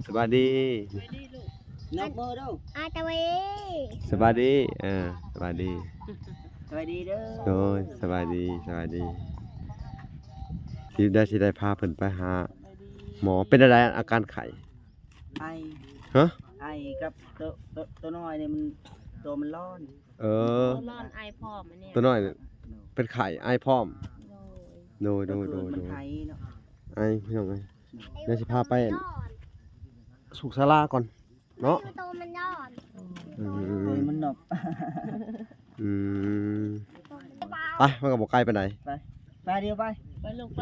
ສະບາຍດີ ນອກມືດູ ອາ ສະບາຍດີ ສະບາຍດີ ເອີ ສະບາຍດີ ສະບາຍດີເດີ ໂດຍ ສະບາຍດີ ສະບາຍດີ ຊິໄດ້ ຊິໄດ້ພາເພິ່ນໄປຫາໝໍ ເປັນຈັ່ງໃດອາການໄຂ້? ໄອ ຮະ? ໄອກັບໂຕ ໂຕ ໂຕນ້ອຍນີ້ມັນ ໂຕມັນຮ້ອນ ເອີ ໂຕຮ້ອນໄອພ້ອມ ອັນນີ້ ໂຕນ້ອຍເປັນໄຂ້ໄອພ້ອມ ໂດຍ ໂດຍ ໂດຍ ໂດຍ ມັນໄອເນາະ ໄອ ພີ່ນ້ອງເອີຍ ດຽວຊິພາໄປສຸກສາລາກ່ອນເນາະ ໂຕມັນຮ້ອນ ອືມ ໂຕມັນໜົບ ອືມ ໄປ ມັນກໍບໍ່ໄກປານໃດ ໄປ ໄປ ດຽວໄປ ໄປລູກໄປ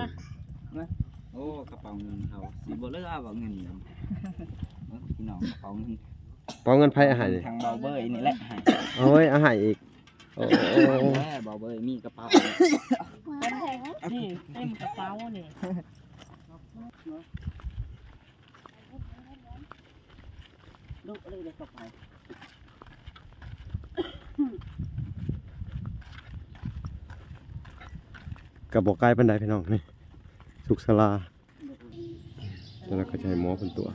ມາ ໂອ້ ກະເປົາເງິນເຮົາ ຊິບໍ່ເຫຼືອບໍ່ເງິນ ເບິ່ງພີ່ນ້ອງ ກະເປົາເງິນ ເປົາເງິນໃຜໃຫ້ນີ້ ທາງເບົາເບີຍນີ້ແຫຼະໃຫ້ ໂອ້ຍ ເອົາໃຫ້ອີກ ໂອ້ ແມ່ເບົາເບີຍມີກະເປົາ ນີ້ເຕັມກະເປົານີ້ ກະບໍ່ໄກປານໃດພີ່ນ້ອງ ນີ້ ສຸກສາລາ ແລ້ວເຂົາຈະໃຫ້ໝໍເພິ່ນຕົວະ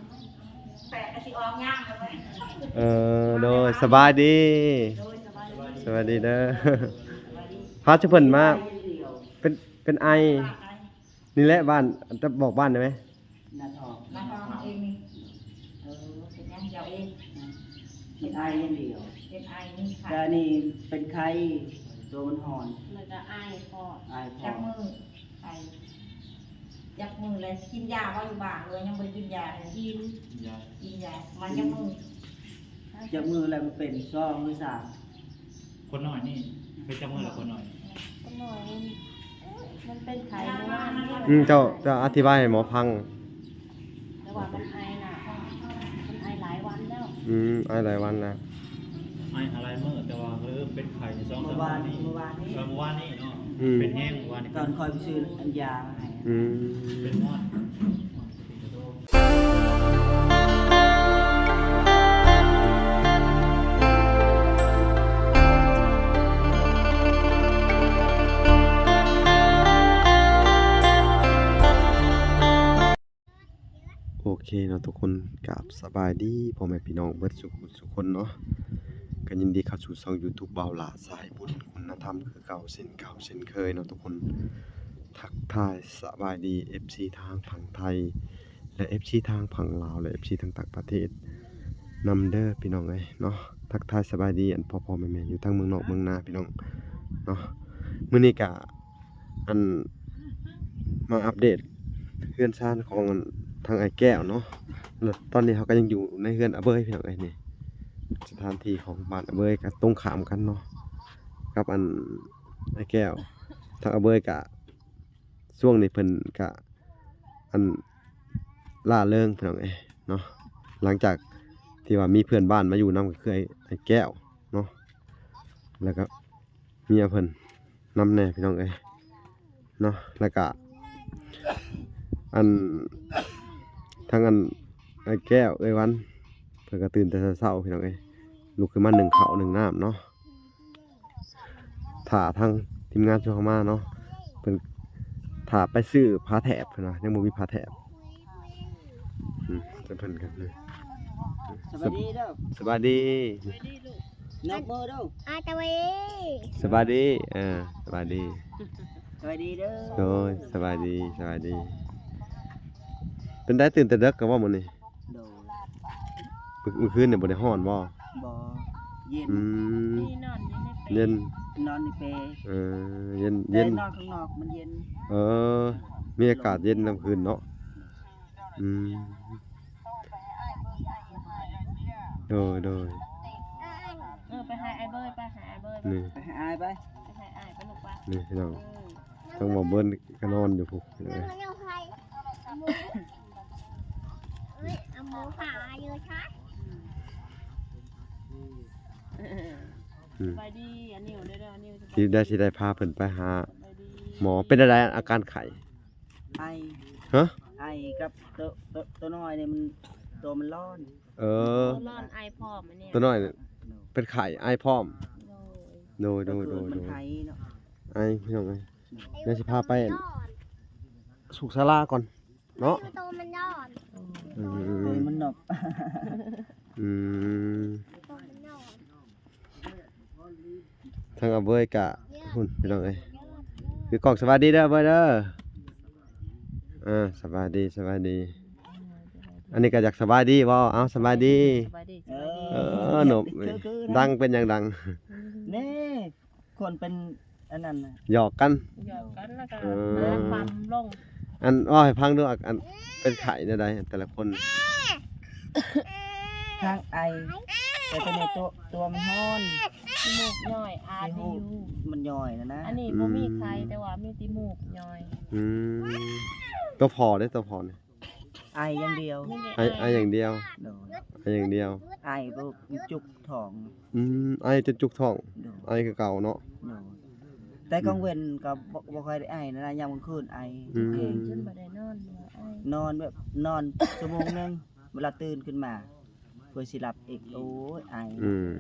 ເອີ ໂດຍ ສະບາຍດີ ສະບາຍດີເດີ ພາເພິ່ນມາ ເປັນ ເປັນໄອ ນີ້ແຫຼະບ້ານ ຈະບອກບ້ານໄດ້ໄໝ? ນາທອງ ນາທອງເຮົາເອງນີ້ ເອີ ເປັນຫຍັງເຈົ້າເອງ? ເປັນໄອຢ່າງດຽວ ເປັນໄອມີໄຂ້ ແຕ່ອັນນີ້ເປັນໄຂ້ ໂຕມັນຮ້ອນ ແລ້ວກໍໄອພໍ້ ໄອພໍ້ ຈັກມື້? ໄປຈັກມື້ແລ້ວ ກິນຢາບໍ່ຢູ່ບ້ານ ຫຼືວ່າຍັງບໍ່ໄດ້ກິນຢາເລີຍ? ກິນ ກິນຢາ ກິນຢາ ມາຈັກມື້? ຈັກມື້ແລ້ວມັນເປັນ ສອງ ຫຼື ສາມ? ຄົນນ້ອຍນີ້ເປັນຈັກມື້ແລ້ວ ຄົນນ້ອຍ? ຄົນນ້ອຍມັນເປັນໄຂ້ເມື່ອວານນີ້ ອືມ ເຈົ້າ ເຈົ້າອະທິບາຍໃຫ້ໝໍຟັງ ແຕ່ວ່າມັນໄອນະ ມັນໄອຫຼາຍວັນແລ້ວ ອືມ ໄອຫຼາຍວັນແລ້ວ ໄອຫຼາຍມື້ ແຕ່ວ່າເລີ່ມເປັນໄຂ້ສອງສາມມື້ນີ້ ເມື່ອວານນີ້ ເອີ ເມື່ອວານນີ້ເນາະ ອືມ ເປັນແຮງເມື່ອວານນີ້ ຕອນຂ້ອຍໄປຊື້ອັນຢາມາໃຫ້ ອືມ ເປັນຮອດ ໂອເຄເນາະທຸກຄົນ ກາບສະບາຍດີພໍ່ແມ່ພີ່ນ້ອງເບິດສູ່ຜູ້ສູ່ຄົນເນາະ ກໍຍິນດີເຂົ້າສູ່ຊ່ອງຢູທູບບ່າວຫຼ້າສາຍບຸນຄຸນນະທຳຄືເກົ່າເຊັ່ນເກົ່າເຊັ່ນເຄີຍເນາະທຸກຄົນ ທັກທາຍສະບາຍດີເອັຟຊີທາງຝັ່ງໄທ ແລະ ເອັຟຊີທາງຝັ່ງລາວ ແລະ ເອັຟຊີທາງຕ່າງປະເທດນຳເດີພີ່ນ້ອງເອີຍເນາະ ທັກທາຍສະບາຍດີ ອັນພໍ່ໆແມ່ໆຢູ່ທັງເມືອງນອກເມືອງນາພີ່ນ້ອງເນາະ ມື້ນີ້ກະ ອັນ ມາອັບເດດເຮືອນຊານຂອງ ອັນ ທາງອ້າຍແກ້ວເນາະ ແລະ ຕອນນີ້ເຮົາກໍຍັງຢູ່ໃນເຮືອນອາເບີຍພີ່ນ້ອງເອີຍ ນີ້ ສະຖານທີ່ຂອງບ້ານອາເບີຍກໍຕົງຂ້າມກັນເນາະ ກັບ ອັນ ອ້າຍແກ້ວ ທາງອາເບີຍກໍ ຊ່ວງນີ້ເພິ່ນກະ ອັນ ລ່າເລີງພີ່ນ້ອງເອີຍເນາະ ຫຼັງຈາກທີ່ວ່າມີເພື່ອນບ້ານມາຢູ່ນຳ ກໍຄືອ້າຍ ອ້າຍແກ້ວເນາະ ແລ້ວກໍເມຍເພິ່ນນຳແດ່ພີ່ນ້ອງເອີຍເນາະ ແລ້ວກະ ອັນ ທາງ ອັນ ອ້າຍແກ້ວ ເອື້ອຍວັນ ເພິ່ນກໍຕື່ນແຕ່ເຊົ້າໆ ພີ່ນ້ອງເອີຍ ລຸກຂຶ້ນມາໜຶ້ງເຂົ້າໜຶ້ງນ້ຳເນາະ. ຖ້າທາງທີມງານເຮົາມາເນາະ ເພິ່ນຖ້າໄປຊື້ຜ້າແຖບເພິ່ນວ່າ ຍັງບໍ່ມີຜ້າແຖບ ອືມ ເພິ່ນກັນ ສະບາຍດີເດີ ສະບາຍດີ ສະບາຍດີລູກ ນອກມືດູ ອາ ສະບາຍດີ ສະບາຍດີ ເອີ ສະບາຍດີ ສະບາຍດີເດີ ໂດຍ ສະບາຍດີ ສະບາຍດີ ເປັນໃດ ຕື່ນແຕ່ເດິກກະບໍ່ມື້ນີ້? ໂດຍ ມື້ ມື້ຄືນນີ້ບໍ່ໄດ້ຮ້ອນບໍ່? ບໍ່ ເຢັນ ອືມ ນີ້ນອນຢູ່ໃນເປ ເຢັນ ນອນໃນເປ ເອີ ເຢັນ ແຕ່ ເຢັນ ນອນຂ້າງນອກມັນເຢັນ ເອີ ມີອາກາດເຢັນນຳຄືນເນາະ ອືມ ໂດຍ ໂດຍ ເອີ ໄປຫາອ້າຍເບີຍ ໄປຫາອ້າຍເບີຍ ນີ້ ໄປຫາອ້າຍໄປ ໄປຫາອ້າຍໄປລູກໄປ ນີ້ພີ່ນ້ອງ ເອີ ທາງບ່າວເບີຍກໍນອນຢູ່ພຸ້ນ ເອີ ອືມ ສະບາຍດີ ອັນນີ້ເດີ ອັນນີ້ ຊິໄດ້ ຊິໄດ້ພາເພິ່ນໄປຫາໝໍ ເປັນຈັ່ງໃດອາການໄຂ້? ໄອ ຮະ? ໄອກັບໂຕ ໂຕ ໂຕນ້ອຍນີ້ມັນ ໂຕມັນຮ້ອນ ເອີ ໂຕຮ້ອນໄອພ້ອມ ອັນນີ້ ໂຕນ້ອຍເປັນໄຂ້ໄອພ້ອມ ໂດຍ ໂດຍ ໂດຍ ໂດຍ ມັນໄອເນາະ ໄອ ພີ່ນ້ອງເອີຍ ດຽວຊິພາໄປ ໂຕມັນຮ້ອນ ສຸກສາລາກ່ອນເນາະ ໂຕມັນຮ້ອນ ອື ອືມ ໂຕມັນນອກ ອືມ ທາງອາເວີຍກະ ພຸ້ນ ພີ່ນ້ອງເອີຍ ຖືກ້ອງ. ສະບາຍດີເດີອາເວີຍເດີ. ເອີ ສະບາຍດີ ສະບາຍດີ. ອັນນີ້ກໍຢາກສະບາຍດີບໍ່? ເອົາ ສະບາຍດີ ສະບາຍດີ ສະບາຍດີ. ເອີ ເອີ ນົບ ຄືໆ ດັງ ເປັນຫຍັງດັງ? ນີ້ ຄົນເປັນອັນນັ້ນນະ ຫຍອກກັນ ຫຍອກກັນ ແລ້ວກໍ ເອີ ຄວາມລົງ. ອັນ ເວົ້າໃຫ້ຟັງດູ ອັນ ເປັນໄຂ້ແນວໃດແຕ່ລະຄົນ? ທັງໄອ ແຕ່ຕົວນີ້ຕົວ ຕົວມັນຮ້ອນ ຂີ້ມູກຍ້ອຍ ອາດຢູ່ ມັນຍ້ອຍນະນະ. ອັນນີ້ບໍ່ມີໄຂ້ ອືມ ແຕ່ວ່າມີແຕ່ມູກຍ້ອຍ. ອືມ ຕົວພໍ່ເດ້ ຕົວພໍ່ນີ້? ໄອຢ່າງດຽວ ໄອ ໄອຢ່າງດຽວ. ໂດຍ ໄອຢ່າງດຽວ ໄອແບບຈຸກທ້ອງ. ອືມ ໄອຈົນຈຸກທ້ອງ. ໂດຍ ໄອຄືເກົ່າເນາະ. ໂດຍ ແຕ່ກາງເວັນກໍບໍ່ ບໍ່ຄ່ອຍໄດ້ໄອນະ ຍາມກາງຄືນໄອ. ອືມ ຄືນບໍ່ໄດ້ນອນ ນອນແບບ ນອນຊົ່ວໂມງໜຶ່ງ ເວລາຕື່ນຂຶ້ນມາ ເພື່ອຊິຫຼັບອີກ ໂອ້ຍ ໄອ. ອືມ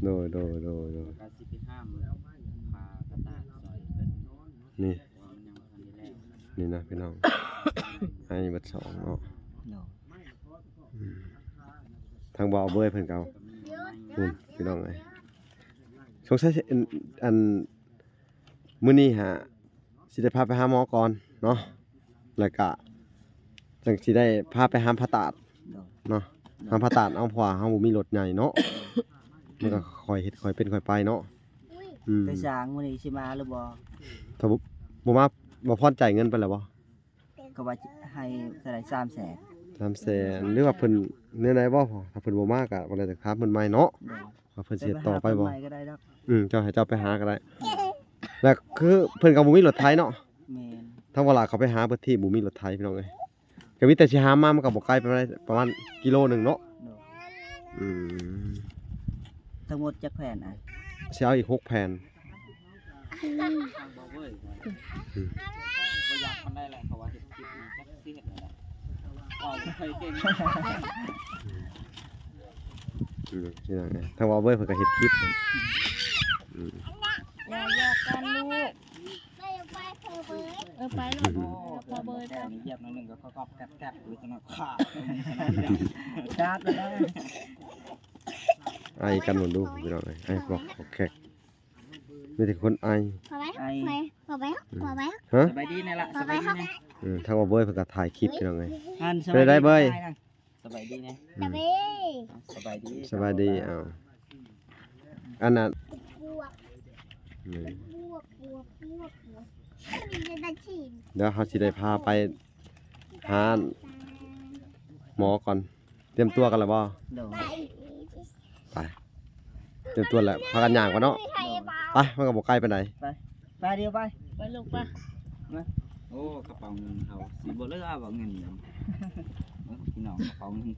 ໂດຍ ໂດຍ ໂດຍ ໂດຍ ໂດຍ ກໍຊິໄປຫ້າມ ພາກະຕາດຊ່ອຍເພິ່ນ ນີ້ ນີ້ນະພີ່ນ້ອງ ໄອເບິດສອງເນາະ. ໂດຍ ອືມ ທາງບ່າວເບີຍເພິ່ນກໍ ອືມ ພີ່ນ້ອງເອີຍ ສົງໄສ ອັນ ອັນ ມື້ນີ້ຫາ ຊິໄດ້ພາໄປຫາໝໍກ່ອນເນາະ ແລ້ວກະຈັ່ງຊິໄດ້ພາໄປຫາຜ່າຕັດເນາະ. ໂດຍ ຫາຜ່າຕັດເອົາ ເພາະວ່າເຮົາບໍ່ມີລົດໃຫຍ່ເນາະ ມັນກໍຄ່ອຍເຮັດຄ່ອຍເປັນຄ່ອຍໄປເນາະ. ອືມ ໄປສ້າງມື້ນີ້ຊິມາຫຼືບໍ່? ຖ້າບໍ່ ບໍ່ມາ ບ່າວພອນຈ່າຍເງິນໄປແລ້ວບໍ່? ກໍວ່າໃຫ້ເທົ່າໃດ ສາມແສນ ສາມແສນ ຫຼືວ່າເພິ່ນແນວໃດບໍ່? ຖ້າເພິ່ນບໍ່ມາກໍບໍ່ໄດ້ ຈະຖາມເພິ່ນໃໝ່ເນາະ. ໂດຍ ວ່າເພິ່ນຊິເຮັດຕໍ່ໄປບໍ່? ອືມ ເຈົ້າໃຫ້ເຈົ້າໄປຫາກໍໄດ້. ແລ້ວຄືເພິ່ນກໍບໍ່ມີລົດໄຖເນາະ. ແມ່ນ ທາງວາລາເຂົາໄປຫາເບິດທີ່ບໍ່ມີລົດໄຖ ພີ່ນ້ອງເອີຍ. ກໍມີແຕ່ຊິຫາມາ ມັນກໍບໍ່ໄກປານໃດ ປະມານກິໂລໜຶ່ງເນາະ. ໂດຍ ອືມ ທັງໝົດຈັກແຜ່ນອ້າຍ? ຊິເອົາອີກຫົກແຜ່ນ. ອືມ ບໍ່ຢາກປານໃດແຫຼະ ເພາະວ່າເຮັດຄລິບນີ້ຈັກຊິເຮັດແນວໃດ ເວົ້າບໍ່ຄ່ອຍເກັ່ງ. ອືມ ທາງບ່າວເບີຍເພິ່ນກໍເຮັດຄລິບ. ອືມ ຢ່າຢອກກັນລູກ. ເອີ ໄປໂລດ ພໍ່ເບີຍໄປ. ຢຽບໜ້ອຍໜຶ່ງກໍກອບໆແກັບໆ ຫຼືຈັ່ງນັ້ນ ຂາດ ຂາດແລ້ວ. ໄອກັນເບິ່ງດູ ພີ່ນ້ອງເອີຍ ໄອກອກໆແຄກ ມີແຕ່ຄົນໄອ. ພໍ່ເບີຍ ພໍ່ເບີຍ ພໍ່ເບີຍ ຮະ? ສະບາຍດີແນ່ລະ ສະບາຍດີແນ່. ອືມ ທາງບ່າວເບີຍເພິ່ນກໍຖ່າຍຄລິບ ພີ່ນ້ອງເອີຍ. ເປັນໄດເບີຍ? ສະບາຍດີແນ່. ອືມ ສະບາຍດີ ສະບາຍດີ. ເອົ້າ ອັນນັ້ນ ດຽວເຮົາຊິໄດ້ພາໄປຫາໝໍກ່ອນ. ຕຽມຕົວກັນແລ້ວບໍ່? ໂດຍ ໄປ ຕຽມຕົວແລ້ວ ພາກັນຍ່າງກ່ອນເນາະ. ໂດຍ ໄປ ມັນກໍບໍ່ໄກປານໃດ. ໄປ ໄປ ດຽວໄປ ໄປລູກໄປ. ໂອ້ ກະເປົາເງິນເຮົາຊິບໍ່ເຫຼືອບໍ່ເງິນ. ເບິ່ງພີ່ນ້ອງ ກະເປົາເງິນ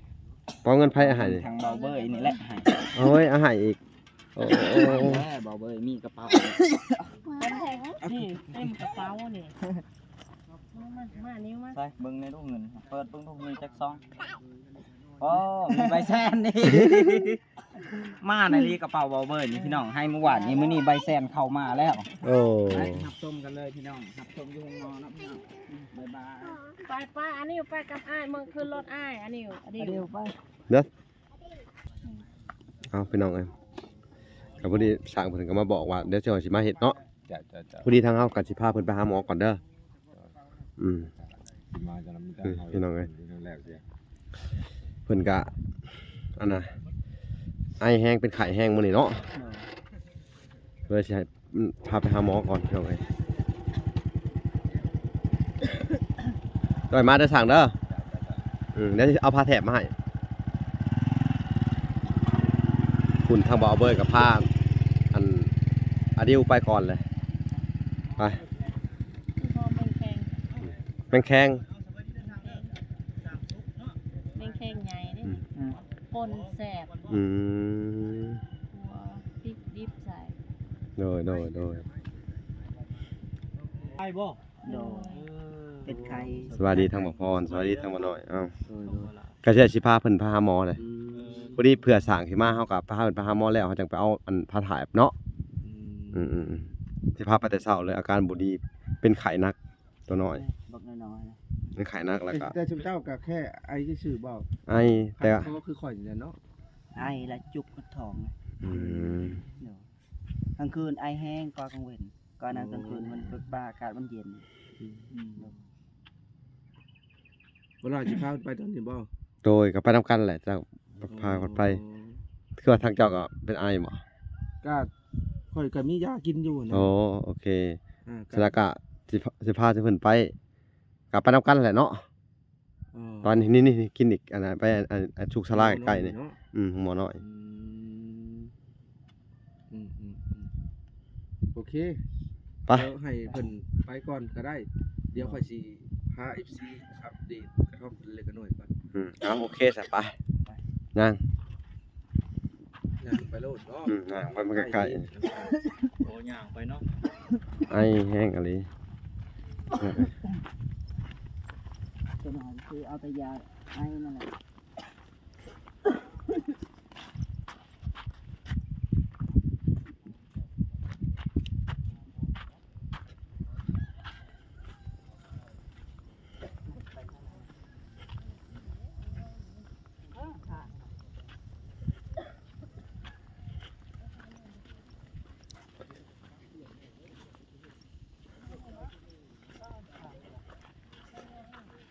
ເປົາເງິນໃຜໃຫ້? ທາງບ່າວເບີຍນີ້ແຫຼະໃຫ້. ໂອ້ຍ ເອົາໃຫ້ອີກ. ໂອ້ ເອີ ບ່າວເບີຍມີກະເປົາ ນີ້ເຕັມກະເປົານີ້. ມາ ມາ ມາ ນິ້ວມາ ໃສ່ເບິ່ງແນ່ດູເງິນ ເປີດເບິ່ງດູມີຈັກຊອງ. ໂອ້ ມີໃບແສນນີ້. ມາໃນລີກະເປົາບ່າວເບີຍນີ້ ພີ່ນ້ອງ ໃຫ້ມື້ວານນີ້ ມື້ນີ້ໃບແສນເຂົ້າມາແລ້ວ. ໂອ້ ໄປຮັບຊົມກັນເລີຍພີ່ນ້ອງ ຮັບຊົມຢູ່ໂຮງໝໍເນາະພີ່ນ້ອງ. ບາຍບາຍ. ໄປໆ ອັນນີ້ໄປກັບອ້າຍ ເມືອງຂຶ້ນລົດອ້າຍ ອັນນີ້ ອັນນີ້ໄປ. ເດີ ເອົາ ພີ່ນ້ອງເອີຍ ກໍພໍດີຊ່າງເພິ່ນກໍມາບອກວ່າ ດຽວເຈົ້າຊິມາເຮັດເນາະ. ຈ້າ ຈ້າ ຈ້າ ພໍດີທາງເຮົາກໍຊິພາເພິ່ນໄປຫາໝໍກ່ອນເດີ. ອືມ ຊິມາຈະນຳ ອືມ ພີ່ນ້ອງເອີຍ ແລ້ວເສຍ ເພິ່ນກະ ອັນນ່າ ໄອແຮງ ເປັນໄຂ້ແຮງມື້ນີ້ເນາະ. ເລີຍຊິໃຫ້ ອືມ ພາໄປຫາໝໍກ່ອນ ພີ່ນ້ອງເອີຍ. ດອຍມາເດີຊ່າງເດີ. ອືມ ດຽວຊິເອົາຜ້າແຖບມາໃຫ້. ຄຸນທາງບ່າວເບີຍກໍພາ ອັນ ອາດິວໄປກ່ອນເລີຍ. ໄປ ຄືບໍ່ແມ່ນແຂ້ງ ແມ່ນແຂ້ງ ແມ່ນແຂ້ງໃຫຍ່ເດ້. ອືມ ປົ່ນແຊບ. ອືມ ຄົວ ພິກດິບໃສ່. ໂດຍ ໂດຍ ໂດຍ. ໄປບໍ່? ໂດຍ ເອີ ເປັນໄຂ້. ສະບາຍດີທາງບ່າວພອນ ສະບາຍດີທາງບ່າວນ້ອຍ. ເອົ້າ ໂດຍ ໂດຍ ກະຊິ ຊິພາເພິ່ນພາຫາໝໍເລີຍ. ອືມ ພໍດີເພື່ອສ້າງຊິມາ ເຮົາກໍພາເພິ່ນພາຫາໝໍແລ້ວ ເຮົາຈັ່ງໄປເອົາອັນຜ້າແຖບເນາະ. ອືມ ອືມໆ ຊິພາໄປແຕ່ເຊົ້າເລີຍ ອາການບໍ່ດີ ເປັນໄຂ້ໜັກ ຕົວນ້ອຍ ບັກນ້ອຍໆນະ. ມັນໄຂ້ໜັກ ແລ້ວກໍ ແຕ່ ແຕ່ຊຸມເຈົ້າກໍແຄ່ໄອຊື່ໆບໍ່? ໄອ ແຕ່ ຄັນຄໍຄືຂ້ອຍນີ້ແຫຼະເນາະ ໄອແລ້ວຈຸກທ້ອງ. ອືມ ໂດຍ ກາງຄືນໄອແຮງກວ່າກາງເວັນ ກໍນັ້ນກາງຄືນມັນ ອໍ ອາກາດມັນເຢັນ. ອືມ ອືມ ໂດຍ ບໍ່ລາຊິພາໄປຕອນນີ້ບໍ່? ໂດຍ ກໍໄປນຳກັນແຫຼະເຈົ້າ ພາກັນໄປ. ອໍ ຄືວ່າທາງເຈົ້າກໍເປັນໄອບໍ່? ກໍຂ້ອຍກໍມີຢາກິນຢູ່ນະ. ໂອ້ ໂອເຄ ອ່າ ສະນັ້ນກໍຊິ ຊິພາເພິ່ນໄປ ກໍໄປນຳກັນແຫຼະເນາະ. ອໍ ຕອນນີ້ ນີ້ ນີ້ ນີ້ ກິນອີກ ອັນນັ້ນ ໄປ ອັນ ອັນ ອັນສຸກສາລາໃກ້ໆນີ້ເນາະ. ອືມ ໂຮງໝໍນ້ອຍ. ອືມ ອືມ ອືມ ອືມ ໂອເຄ ໄປ ດຽວໃຫ້ເພິ່ນໄປກ່ອນກໍໄດ້ ດຽວຂ້ອຍຊິພາເອັຟຊີອັບເດດກະທ່ອມເລັກກະນ້ອຍກ່ອນ. ອືມ ເອົາ ໂອເຄຊະ ໄປ ໄປ ຍ່າງ ຍ່າງໄປໂລດເນາະ. ອືມ ຍ່າງໄປ ມັນໃກ້ໆ. ໂອ້ ຍ່າງໄປເນາະ ໄອແຮງອີ່ຫຼີ. ຕົວນັ້ນຄືເອົາແຕ່ຢາໄອນັ້ນແຫຼະ.